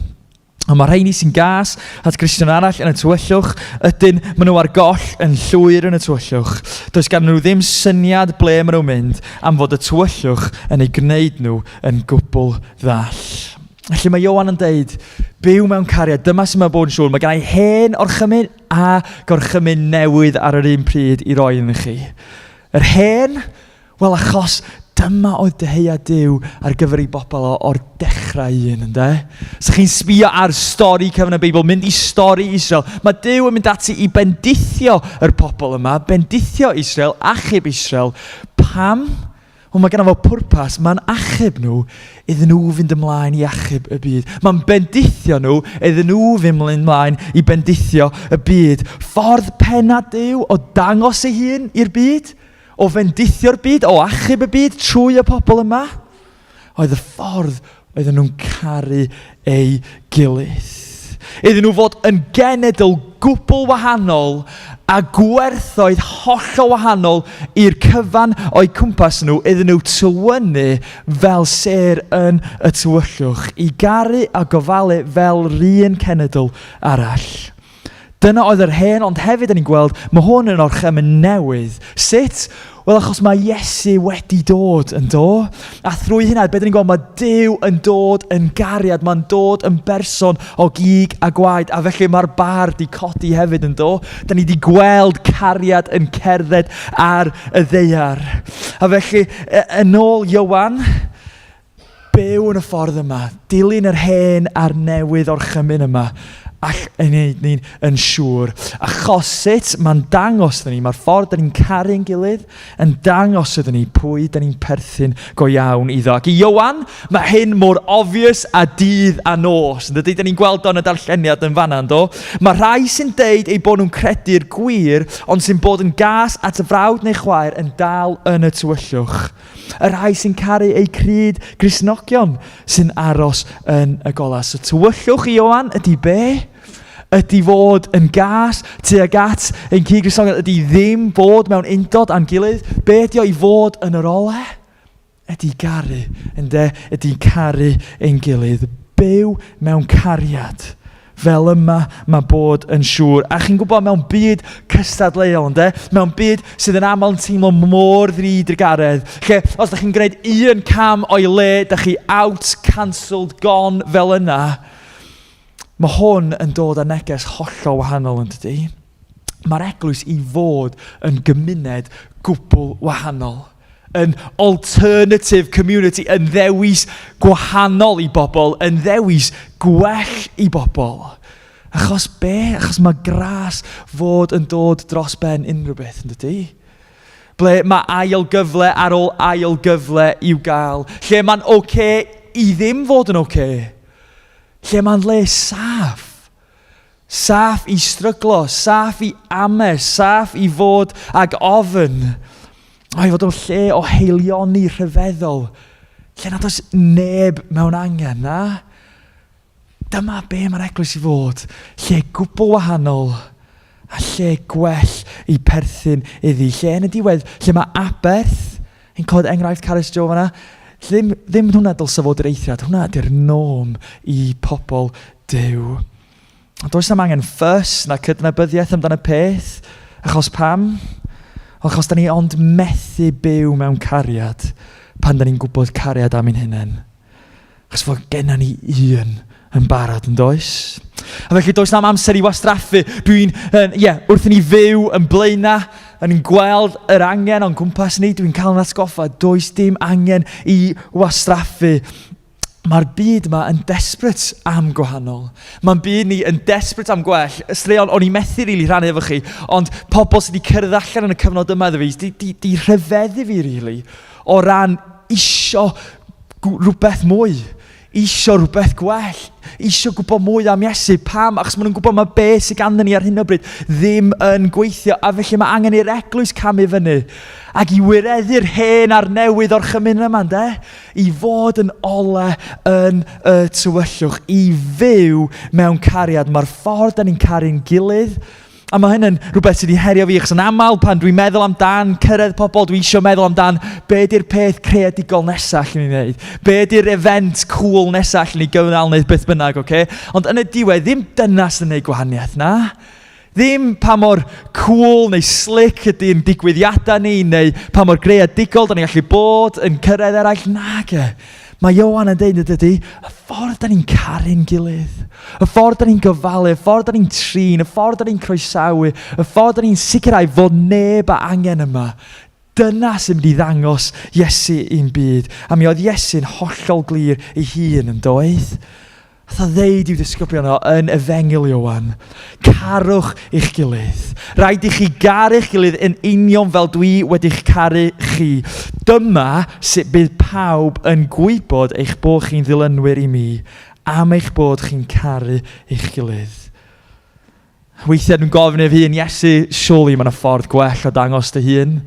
Ond mae rheini sy'n gas at Gristion arall yn y tywyllwch, ydyn, maen nhw ar goll yn llwyr yn y tywyllwch. Does gan nhw ddim syniad ble maen nhw'n mynd am fod y tywyllwch yn eu gwneud nhw yn gwbl ddall. Felly mae Ioan yn deud, byw mewn cariad, dyma sy'n mae bod yn siŵr. Mae gen i hen orchymyn a gorchymyn newydd ar yr un pryd i roi yn chi. Yr hen, Wel, achos dyma oedd dyheuad Duw ar gyfer ei bobl o o'r dechrau un, ynde? Os ydych chi'n sbio ar stori cyfan y Beibl, mynd i stori Israel, mae Duw yn mynd ati i bendithio yr pobl yma, bendithio Israel, achub Israel. Pam? Wel, mae genna fo pwrpas, mae'n achub nhw iddyn nhw fynd ymlaen i achub y byd. Mae'n bendithio nhw iddyn nhw fynd ymlaen i bendithio y byd. Ffordd penna Duw o dangos ei hun i'r byd, O fendithio'r byd, o achub y byd trwy y pobl yma, oedd y ffordd oedden nhw'n caru ei gilydd. Iddyn nhw fod yn genedl gwbl wahanol a gwerthoedd hollol wahanol i'r cyfan o'u cwmpas nhw, iddyn nhw tywynnu fel sêr yn y tywyllwch, i garu a gofalu fel 'run cenedl arall. Dyna oedd yr hen, ond hefyd, da ni'n gweld, mae hwn yn orchymyn newydd. Sut? Wel, achos mae Iesu wedi dod, yn do? A thrwy hynna, beth da ni'n gweld, mae Duw yn dod yn gariad, mae'n dod yn berson o gig a gwaed, a felly mae'r bar di codi hefyd, yn do? Da ni wedi gweld cariad yn cerdded ar y ddeiar. A felly, yn ôl Iowan, Byw yn y ffordd yma, dilyn yr hen a'r newydd orchymyn yma, all ei wneud ni'n yn siŵr. Achos sut mae'n dangos iddyn ni, mae'r ffordd dyn ni'n caru'n gilydd yn dangos iddyn ni pwy dyn ni'n perthyn go iawn iddo. Ac i Ioan, mae hyn mor obvious a dydd a nos. Yn dydy, dyn ni'n gweld o'n y darlleniad yn fanna, yndo? Mae rhai sy'n deud eu bod nhw'n credu'r gwir, ond sy'n bod yn gas at y frawd neu chwaer yn dal yn y tywyllwch. Y rhai sy'n caru eu cryd Gristnogion sy'n aros yn y golau. So tywyllwch i Ioan ydy be? Ydy fod yn gas tuag at ein cyd Gristnogion? Ydy ddim bod mewn undod â'n gilydd? Be ydy o i fod yn yr ole? Ydy garu, ynde? Ydy caru ein gilydd. Byw mewn cariad. Fel yma mae bod yn siŵr. A chi'n gwybod, mewn byd cystadleuol, ynde? Mewn byd sydd yn aml yn teimlo mor ddidrugaredd, lle os da chi'n gwneud un cam o'i le, da chi out, cancelled, gone, fel yna. Mae hwn yn dod â neges hollol wahanol, yn dydy? Mae'r eglwys i fod yn gymuned gwbl wahanol. Yn alternative community, yn ddewis gwahanol i bobl, yn ddewis gwell i bobl. Achos be? Achos mae gras fod yn dod dros ben unrhyw beth, yn dydy? Ble mae ail gyfle ar ôl ail gyfle i'w gael. Lle mae'n oce okay i ddim fod yn oce. Okay. Lle mae'n le saff. Saff i stryglo, saff i ame, saff i fod ag ofn. O, i fod yn lle o heilioni rhyfeddol, lle nad oes neb mewn angen, na? Dyma be mae'r eglwys i fod, lle gwbl wahanol a lle gwell i perthyn iddi. Lle yn y diwedd, lle mae aberth, yn clywed enghraifft Carys Joe fanna, ddim, ddim hwnna dylse fod yr eithriad, hwnna ydy'r norm i pobl Duw. Ond does na'm angen ffys na cydnabyddiaeth amdan y peth, achos pam? Achos da ni ond methu byw mewn cariad. pan da ni'n gwybod cariad am ein hunain. Achos fod genna ni un yn barod yn does? A felly does na'm amser i wastraffu. Dwi'n, ie, yeah, wrth i ni fyw yn blaena, yn ni'n gweld yr angen o'n cwmpas ni, dwi'n cael yn atgoffa, does dim angen i wastraffu. Mae'r byd yma yn desperate am gwahanol. Mae'n byd ni yn desperate am gwell. Straeon o'n i methu rili really rhannu efo chi, ond pobl sydd wedi cyrraedd allan yn y cyfnod yma iddo fi, di, di, di rhyfeddu fi rili, really, o ran isio rhywbeth mwy, isio rhywbeth gwell, isio gwybod mwy am Iesu. Pam? Achos maen nhw'n gwybod mae be sydd ganddyn ni ar hyn o bryd ddim yn gweithio, a felly mae angen i'r eglwys camu fyny ac i wireddu'r hen a'r newydd o'r chymun yma, ynde? I fod yn ole yn y tywyllwch, i fyw mewn cariad. Mae'r ffordd da ni'n caru'n gilydd, A mae hyn yn rhywbeth sydd wedi herio fi, achos yn aml pan dwi'n meddwl amdan cyrraedd pobl, dwi eisiau meddwl amdan be di'r peth creadigol nesaf allan ni wneud, be di'r event cool nesaf allan ni gynnal neu beth bynnag, oce? Okay? Ond yn y diwedd, ddim dyna sy'n gwneud gwahaniaeth, na? Ddim pa mor cool neu slick ydy'n digwyddiadau ni, neu pa mor greadigol da ni'n gallu bod yn cyrraedd eraill, nage. Mae Ioan yn deud, dydy, y ffordd da ni'n caru'n gilydd, y ffordd da ni'n gofalu, y ffordd da ni'n trin, y ffordd da ni'n croesawu, y ffordd da ni'n sicrhau fod neb a angen yma, dyna sy'n mynd i ddangos Iesu i'n byd. A mi oedd Iesu'n hollol glir ei hun yn doedd? Nath o ddeud i'w ddisgyblion o yn Efengyl Ioan, carwch eich gilydd. Rhaid i chi garu'ch gilydd yn union fel dwi wedi'ch caru chi. Dyma sut bydd pawb yn gwybod eich bod chi'n ddilynwyr i mi, am eich bod chi'n caru eich gilydd. Weithiau dwi'n gofyn i fy hun, Iesu, surely mae yna ffordd gwell o dangos dy hun.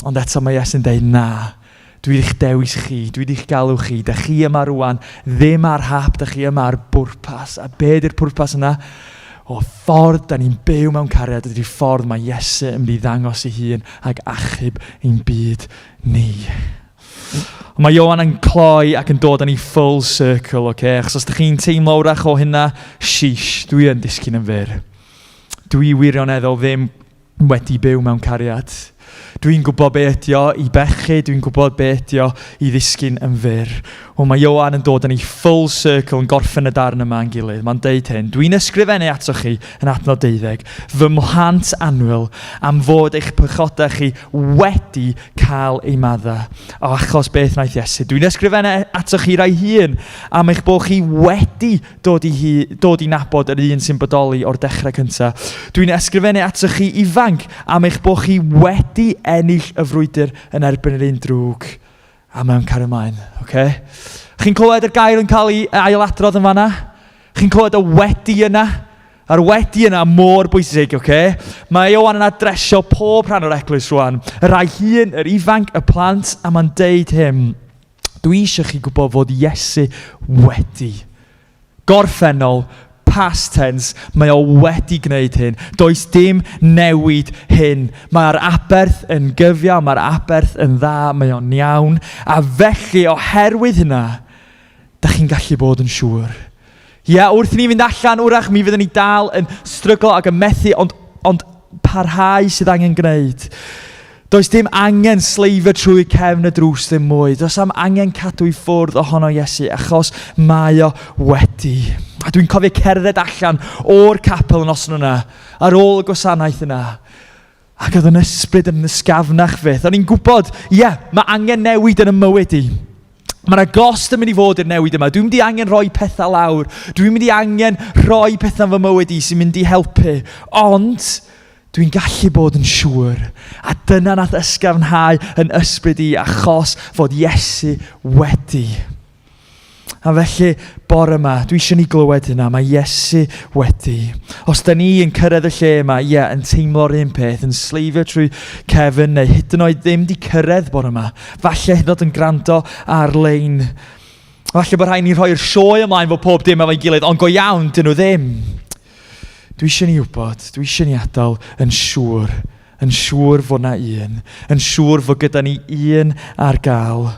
Ond eto mae Iesu'n deud, na, dwi wedi'ch dewis chi, dwi wedi'ch galw chi, da chi yma rwan, ddim ar hap, da chi yma ar bwrpas. A be ydy'r pwrpas yna? O ffordd da ni'n byw mewn cariad ydy'r ffordd mae Iesu yn mynd i ddangos ei hun ac achub ein byd ni. Ond mae Ioan yn cloi ac yn dod â ni full circle, oce? Okay? Achos os ydych chi'n teimlo wrach o hynna, sheesh, dwi yn disgyn yn fyr. Dwi wirioneddol ddim wedi byw mewn cariad. Dwi'n gwybod be ydi o i bechu, dwi'n gwybod be ydi o i ddisgyn yn fyr. Wel, mae Ioan yn dod â ni full circle yn gorffen y darn yma yn gilydd. Mae'n deud hyn, dwi'n ysgrifennu atoch chi yn adnod deuddeg, fy mhlant annwyl, am fod eich pechodau chi wedi cael ei maddau. O achos beth wnaeth Iesu. Dwi'n ysgrifennu atoch chi rai hun am eich bod chi wedi dod i, hi, dod i nabod yr un sy'n bodoli o'r dechrau cyntaf. Dwi'n ysgrifennu atoch chi ifanc am eich bod chi wedi ennill y frwydr yn erbyn yr un drwg. A mae'n cario ymlaen, oce? Okay? Chi'n clywed y gair yn cael ei ailadrodd yn fanna? Chi'n clywed y wedi yna? A'r wedi yna mor bwysig, oce? Okay? Mae Ioan yn adresio pob rhan o'r eglwys rwan. Y rhai hŷn, yr ifanc, y plant, a mae'n deud hyn. Dwi eisiau chi gwybod fod Iesu wedi. Gorffennol, past tense, mae o wedi gwneud hyn. Does dim newid hyn. Mae'r aberth yn gyfiawn, mae'r aberth yn dda, mae o'n iawn. A felly, oherwydd hynna, da chi'n gallu bod yn siŵr. Ie, yeah, wrth i ni fynd allan, wrach, mi fyddwn ni dal yn stryglo ac yn methu, ond, ond parhau sydd angen gwneud. Does dim angen sleifio trwy cefn y drws ddim mwy. Does am angen cadw i ffwrdd ohono Iesu, achos mae o wedi. A dwi'n cofio cerdded allan o'r capel yn noson yna, ar ôl y gwasanaeth yna. Ac oedd yn ysbryd yn ysgafnach fyth. O'n i'n gwybod, ie, yeah, mae angen newid yn y mywyd i. Mae yna gost yn mynd i fod i'r newid yma. Dwi'n mynd i angen rhoi pethau lawr. Dwi'n mynd i angen rhoi pethau yn fy mywyd i sy'n mynd i helpu. Ond, dwi'n gallu bod yn siŵr. A dyna nath ysgafnhau yn ysbryd i achos fod Iesu wedi. A felly, bore yma, dwi eisiau ni glywed hynna, mae Iesu wedi. Os da ni yn cyrraedd y lle yma, ie, yeah, yn teimlo'r un peth, yn sleifio trwy cefn, neu hyd yn oed ddim di cyrraedd bore yma, falle hyd yn oed yn gwrando ar-lein. Falle bod rhaid ni rhoi'r sioe ymlaen fod pob dim efo'i gilydd, ond go iawn, dyn nhw ddim. Dwi eisiau ni wybod, dwi eisiau ni adael yn siŵr, yn siŵr fod na un, yn siŵr fod gyda ni un ar gael.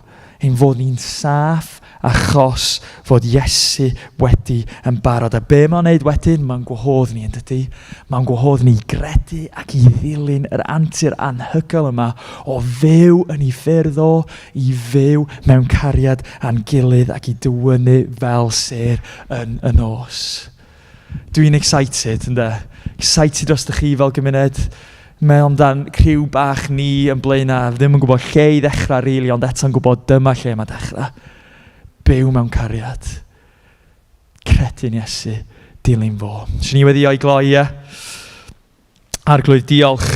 Ein fod ni'n saff achos fod Iesu wedi yn barod. A be mae'n wneud wedyn? Mae'n gwahodd ni, yn dydy? Mae'n gwahodd ni i gredu ac i ddilyn yr antur anhygoel yma o fyw yn ei ffyrdd o, i fyw mewn cariad â'n gilydd ac i dywynnu fel sêr yn y nos. Dwi'n excited, ynde? Excited dros chi fel gymuned. Mae amdan criw bach ni yn Blaenau, ddim yn gwybod lle i ddechrau rili, really, ond eto'n gwybod dyma lle mae dechrau. Byw mewn cariad. Credu'n Iesu, dilyn fo. Swn i wedi o'i gloi, ie? Arglwydd, diolch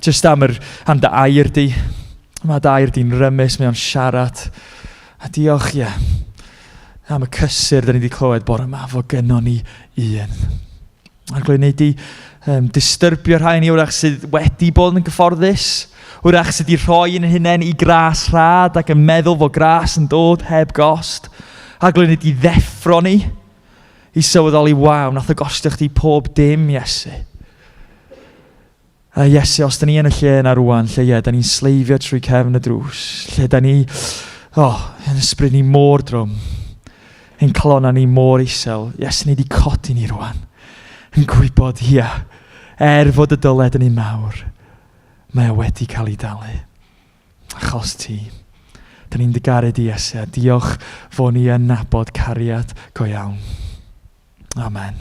just am, yr, am dy air di. Mae dy air di'n rymus, mae o'n siarad. A diolch, ie, yeah, am y cysur da ni wedi clywed bore yma, fod gynnon ni un. Arglwydd, wneud di distyrbio rhai ni wrach sydd wedi bod yn gyfforddus, wrach sydd wedi rhoi yn hunain i gras rhad ac yn meddwl fod gras yn dod heb gost. Arglwydd, wneud di ddeffro ni i sylweddoli, waw, nath o gostio chdi pob dim, Iesu. A Iesu, os da ni yn y lle yna rwan, lle ie, da ni'n sleifio trwy cefn y drws, lle da ni, oh, yn ysbryd ni mor drwm, ein calonna ni mor isel, Iesu, ni wedi codi ni rwan, yn gwybod, ia, er fod y dyled yn un mawr, mae o wedi cael ei dalu. Achos ti. Da ni'n dy garu di, Iesu, a diolch fo ni yn nabod cariad go iawn. Amen.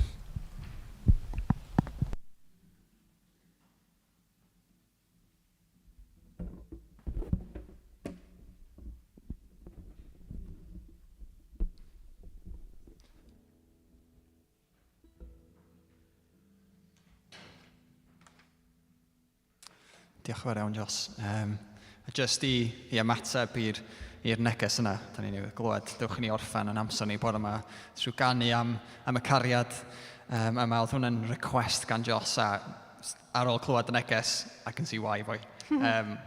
Diolch yn fawr iawn, Jos. A jyst i, i ymateb i'r i'r neges yna, da ni newydd glywed, dewch i ni orffen yn amser ni bore yma trwy ganu am, am y cariad yma. Oedd hwnna'n request gan Jos a ar ôl clywed y neges, I can see why, boy.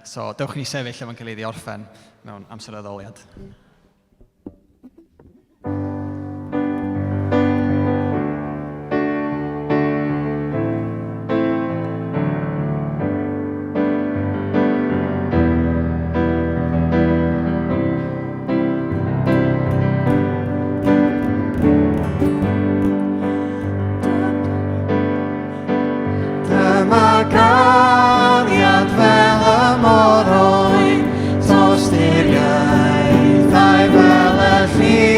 So, dewch i ni sefyll efo'n gilydd i orffen mewn amser addoliad. Dyma gariad fel y moroi, tosturiaethau fel y lli,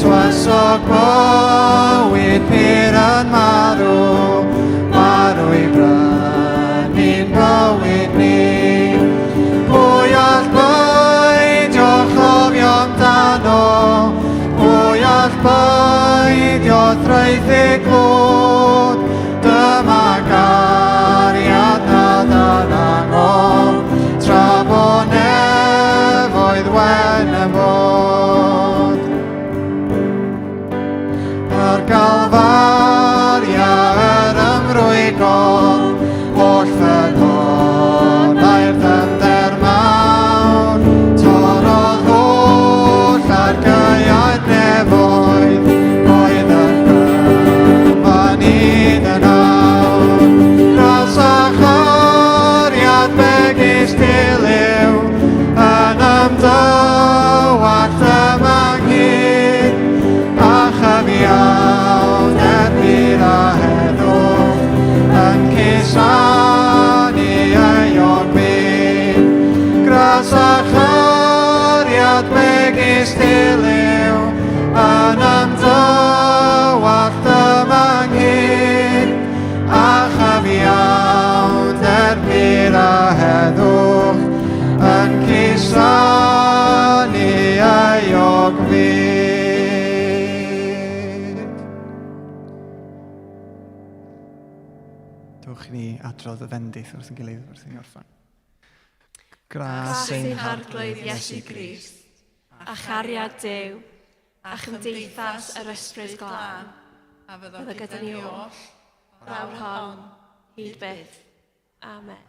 twasog bywyd pur yn marw, marw i brynu'n bywyd ni. Pwy all beidio chofio amdano, pwy all beidio thraethu glod, Dyma gariad nad ar angof, tra bo nefoedd wen y bod. Ar Galfaria yr ymrwygol, holl ffynhonnau'r dyfnder mawr, torrodd holl ar gaeau'r nefoedd, oedd yn gyfan hyd yn awr. Gras a chariad megis dilyw, yn ymdywallt yma ynghyd, a chyfiawnder pur a heddwch, yn cusanu euog byd. Gras a chariad megis dilyw, yn ymdywallt yma ynghyd, a chyfiawnder pur a heddwch, yn cusanu euog fyd. Dewch i ni adrodd y fendith wrth ein gilydd wrth i ni orffen. Gras ein Harglwydd Iesu Grist, a chariad Duw, a chymdeithas yr Ysbryd Glân, a fyddo gyda ni oll, o'r awr hon, hyd byth. Amen.